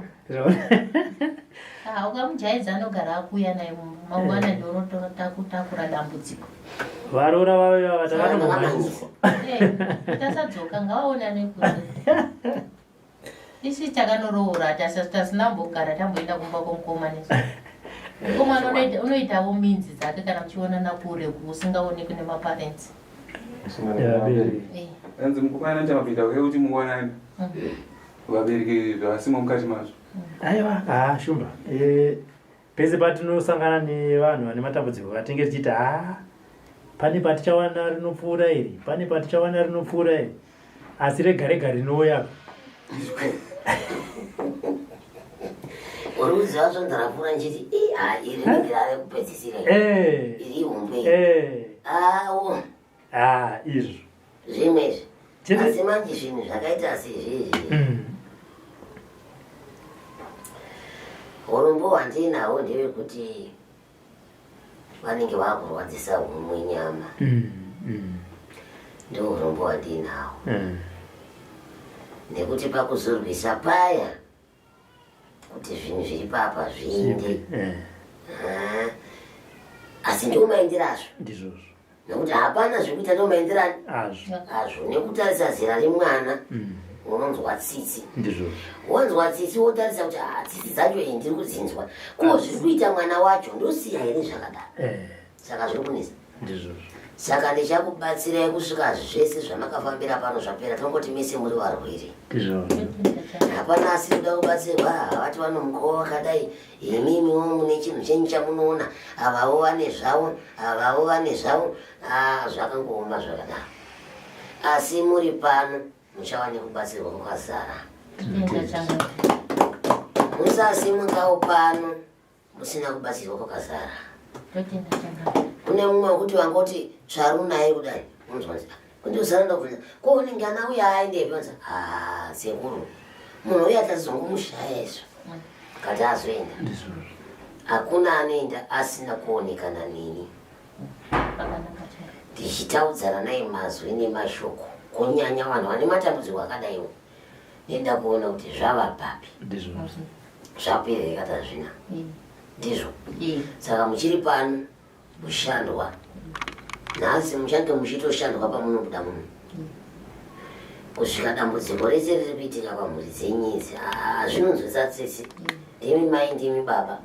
Ah, ukamujaidza anogara akuuya naye mumba mangwana ndionotakura dambudziko Varoora vavo ivava takatombomhanyiswa. Eh, tasadzoka ngavaonane kunze isi takanoroora tasina kumbogara tamboenda kumba kwomukoma nesu mukomana unoitawo minzi dzake kana muchionana kure usingaonekwi nemaparents Eh. Anzi mukomana anoita mapinda ekuti muwanane. Vabereki zvavasimo mukati mazvo. Aiwa, ah shumba. Eh, pese patinosangana nevanhu vane matambudziko katinge tichiti ah pane patichawana rinopfuura iri, pane patichawana rinopfuura iri. Asi rega rega rinouya. Uri kuziva svondo rapfuura ndichiti "Ii, ah, iri rinenge rave kupedzisira iri. Eh. Iri ihombe iri. Eh. Ah, wo. Ah, izvo. Zvimwe izvi. Chete- Asi manje zvinhu zvakaita sezvizvi. Mm. Urombo hwandinahwo ndewekuti vanenge vakurwadzisa humwe nyama. Mm. Mm. Ndiwo urombo hwandinahwo. Mm. Nekuti pakuzorwisa paya kuti zvinhu zviri papa zviinde. Eh, Ah, asi ndiwo maendero azvo. ndizvozvo. Nekuti hapana zvekuita ndiwo maendero Azvo. azvo. Nekutarisa zera remwana Mm. unonzwa tsitsi. Ndizvozvo. Wonzwa tsitsi wotarisa kuti ah, tsitsi dzacho iyi ndiri kudzinzwa. Ko zviri kuita mwana wacho ndosiya here zvakadaro. Eh, Saka zviri kunetsa. ndizvozvo. Saka ndichakubatsirai kusvika zvese zvamakafambira pano zvapera tongoti mese muri varwere. Ndizvozvo. Hapana asiri kuda kubatsirwa havati vanomukova wakadai imimiwo mune chinhu chenyu chamunoona avavo vane zvavo avavo vane zvavo Ah, zvakangooma zvakadaro asi muri pano muchava nekubatsirwa kwakazara musasimukawo pano musina kubatsirwa kwakazara kune mumwe wekuti vangoti tsvaru naye kudai unonzwa kuti, "Ah, kuti usaranda kubvunza ko unenge ana uya aendepi unonzi "Ah, sekuru munhu uya tazongomushaya izvo kati azoenda hakuna anoenda asina kuonekana neni tichitaudzana naye mazwi nemashoko kunyanya vanhu vane matambudziko akadaiwo nenda kuona kuti zvava papi Ndizvozvo. zvapera here kati hazvina ndizvo saka muchiri pano kushandwa nhasi muchange muchitoshandwa pamunobuda muno kusvika dambudziko rese riri kuitika pamhuri dzenyu idzi Ah, zvinonzwisa tsitsi ndimi mai ndimi baba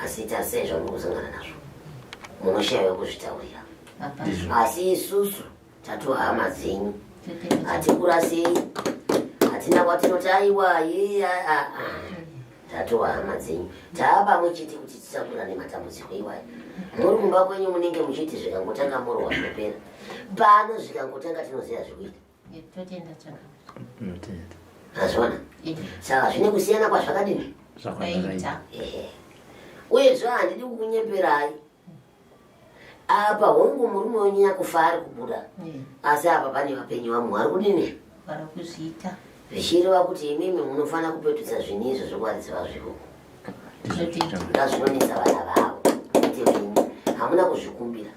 asi tarisai zvamuri kusangana nazvo munoshaiwa kuzvitaurira asi isusu tatova hama dzenyu hatikurasei hatina kwatinoti aiwa ye tatova hama dzenyu taa pamwe chete kuti tisakura nematambudziko iwayo muri kumba kwenyu munenge muchiti zvikangotanga morohwa zvinopera pano zvikangotanga tinoziva zvekuita Totenda chakanaka. Tinotenda. azviona saka zvine kusiyana kwazvakadini Zvakwazvakaita. Ehe. uyezve handidi kukunyemberai apa hongu murume wenyu nyakufa ari kubuda asi apa pane vapenyu vamwe vari kudini Vari kuzviita. Zvichireva kuti imimi munofanira kupetudza zvinhu izvo zvekuvaridzi vazvo ikoko. Ngazvinonetsa vana vavo kwete venyu. Hamuna kuzvikumbira.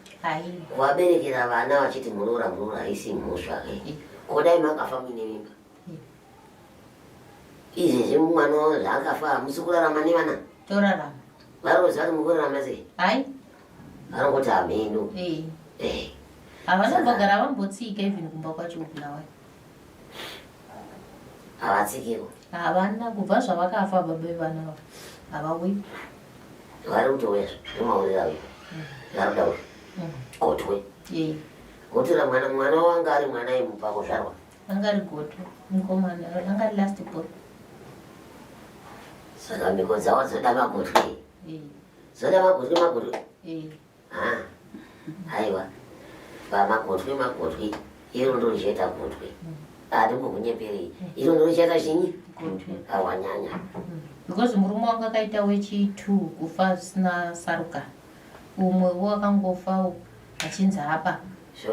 Kuvaberekera vana vachiti muroora muroora haisi mhosva ke. Ko dai makafa muine mimba. Izvezvi mwana wavo zvaakafa hamusi kurarama nevana. Torarama. Varozi vari mukurarama sei? Hai. Vanongoti hameno. Eh. Eh. Havana kumbogara vambotsika even kumba kwacho kuBulawayo. Havatsikiwo. Havana kubva zvavakafa baba vevana ava. Havauyi. Vari kutouya ndomaurira uyu. Vari kuda uyu. Gotwe. Eh. Gotwe ramwana mwana wanga ari mwana imupa kuzvarwa. Anga ari gotwe mukomana anga ari last born. Saka mhiko dzavo dzoda magotwe. Eh. Dzoda magotwe magotwe. Eh. Ah. Aiwa. Pamagotwe magotwe iro ndiro richaita gotwe. Handimbokunyeperei. Iro ndiro richaita chinyi? Gotwe. Awanyanya. Because murume wangu akaita wechi 2 kufa zvisina saruka. Umwe wakangofawo achinzi apa.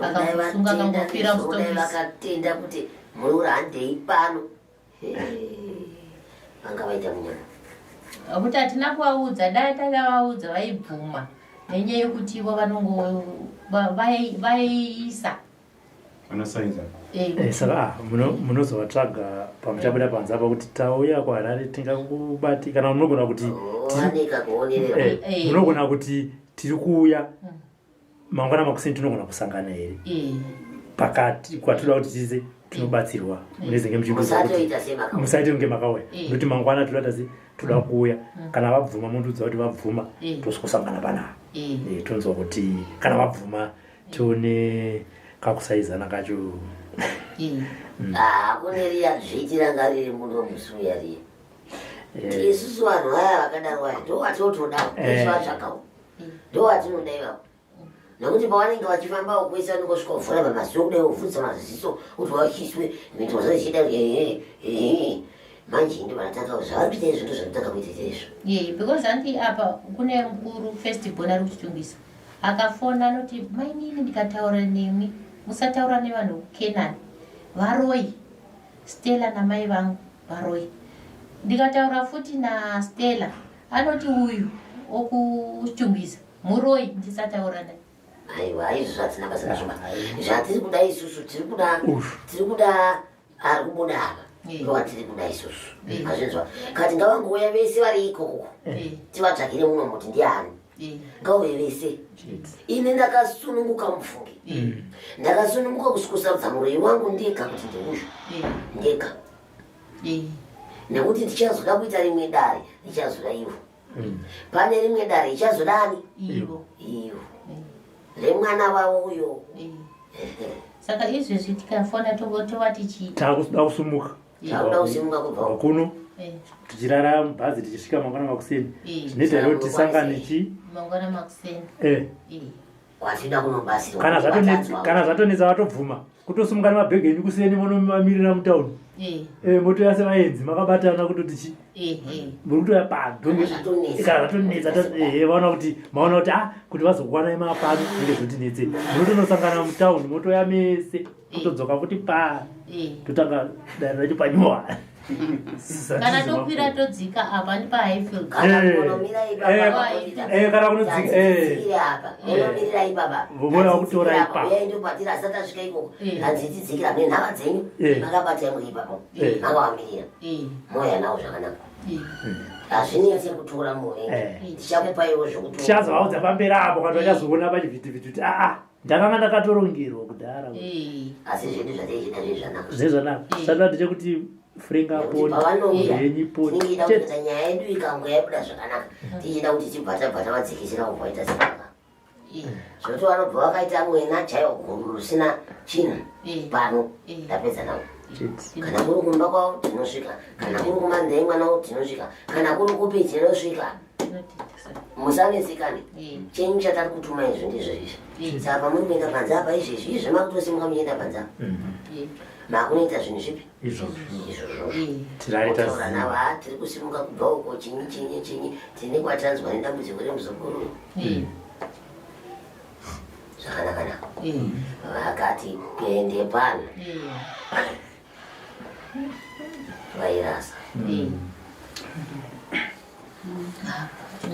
Akamusunga akangofira Zvodai mustokisi. vakatenda kuti muroora handei pano. Vanga vaita munyama. Kuti hatina kuvaudza, dai takavaudza vaibvuma nenyaya yekuti ivo vanongo vaiisa. Vanosainza. Eh, saka ah, munozovatsvaga pamuchabuda panze apa kuti tauya kuHarare tingakubati kana munogona kuti Wanika kuonererwa. Eh, munogona kuti tiri kuuya mangwana makuseni tinogona kusangana here pakati kwatoda kuti tize tinobatsirwa munezenge muchibuza kuti Musatoita semakauya. musaite kunge makauya nokuti mangwana toda tasi toda kuuya kana vabvuma mondiudza kuti vabvuma tosvosangana panapa. Eh, tonzwa kuti kana vabvuma tione kakusaizana kacho. Ah, kune riya dzviti ranga riri muno musi uya riya. Isusu vanhu vaya vakadaro vaya ndo vatinotodawo isu vatsvakawo ndo vatinoda ivavo nekuti pavanenge vachifamba ukwese vanongosvika kuvhura pamaziso kudai wovhunza maziso kuti wachiswe mhinduro zvazichida ehe manje ndo vanatanga zvavari kuita izvo ndo zvanotanga kuita izvo. Yeah, because hanti apa kune mukuru first born ari kuchitungisa akafona anoti mainini ndikataura nemi musataura nevanhu vekuKenani varoi Stella namai vangu varoi. Ndikataura futi naStella anoti uyu okuchitungisa muroi ndisataura naye. Aiwa izvo zvatina basa nazvo zvatiri kuda isusu tiri kuda tiri kuda ari kubuda apa ndowatiri kuda isusu azvinzwa kati ngavangouya vese vari ikoko tivatsvagire muno muti ndiani ngauye vese. Ini ndakasununguka mufunge ndakasununguka kusarudza muroyi wangu ndega kuti ndiuyu ndega nekuti ndichazoda kuita rimwe dare ndichazoda ivo pane rimwe dare ichazoda ani Ivo. Ivo remwana wavo uyo. Saka izvezvi tikafona tovati chii? Takuda kusumuka. Takuda kusimuka kubva uko. Kuno tichirara mubhazi tichisvika mangwana makuseni zvinoita here kuti tisangane chi Mangwana makuseni. Kwatinoda kunobatsirwa Kana kana zvatonetsa vatobvuma kutosimuka nemabhegi enyu kuseni monomamirira mutauni. Motoya sevaenzi makabatana kutoti chi muri kutoya padhonge Kana zvatonetsa. Kana zvatonetsa vaona kuti maona kuti ah kuti vazokwanai mapano zvinenge zvotinetse munotonosangana mutauni motoya mese kutodzoka futi pa totanga dare racho panyowa. Kana tokwira todzika apa ndi paHighfield. Kana kunomira ipapa Kana kunodzika. Tadzidzikire apa munomirira ipapa. Voona kutora ipapo. Uyai ndopatira asati asvika ikoko hanzidzidzikira mune nhava dzenyu makabata imwe ipapo makavamirira moya nawo zvakanaka hazvinetse kutora muvengi tichakupaiwo zvekutora. Tichazovaudza pamberi apo kana vachazoona pachivhitivhiti kuti aa ndakanga ndakatorongerwa kudhara. Asi zvedu zvateichida zviri zvanaka. Zvine zvanaka zvatinoda ndechekuti Frank apone Pavanouya henyu pone tinenge ida chete. kuti nyaya yedu ikange yabuda zvakanaka tichida kuti tibva tabva tavadzikisira kubva vaita sekanaka zvekuti vanobva vakaita mwena chaiwo guru rusina chinhu pano ndapedza navo. Chete. Kana kuri kumba kwavo tinosvika, kana kuri kumandei mwana wavo tinosvika, kana kuri kupi tinosvika. Musanetsekane chenyu chatari kutuma izvi ndizvo izvi. Saka pamuri kuenda panze apa izvezvi izvi makutosimuka muchienda panze apa makunoita zvinhu zvipi? Izvozvo. Izvozvozvo. Tiraita Motaura navo ha tiri kusimuka kubva uko chinyi chinyi chinyi tine kwatanzwa nedambudziko remuzukuru zvakanakanaka vakati kuende pano. Vairasa.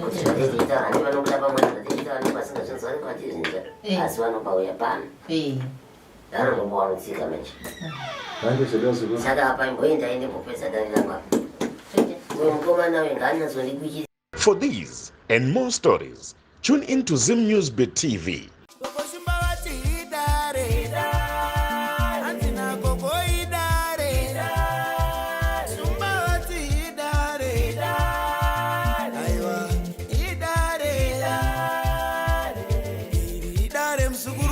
Kuti zvatichitaura nevanobuda pamwe zvatichitaura nevasingazvinzwa vanenge vachizvinzwa asi vanobauya pano. Vanongopa vanotsika manje. Saka apa imboendai ndembopedza dare rangu apa. Uyu mukomana uyu ngaanyatsondikuchidza. For these and more stories, tune in to Zim News Bit TV. Gogo Shumba vati idare. Hanzi nagogo idare. Shumba vati idare. Aiwa idare. Iri idare muzukuru.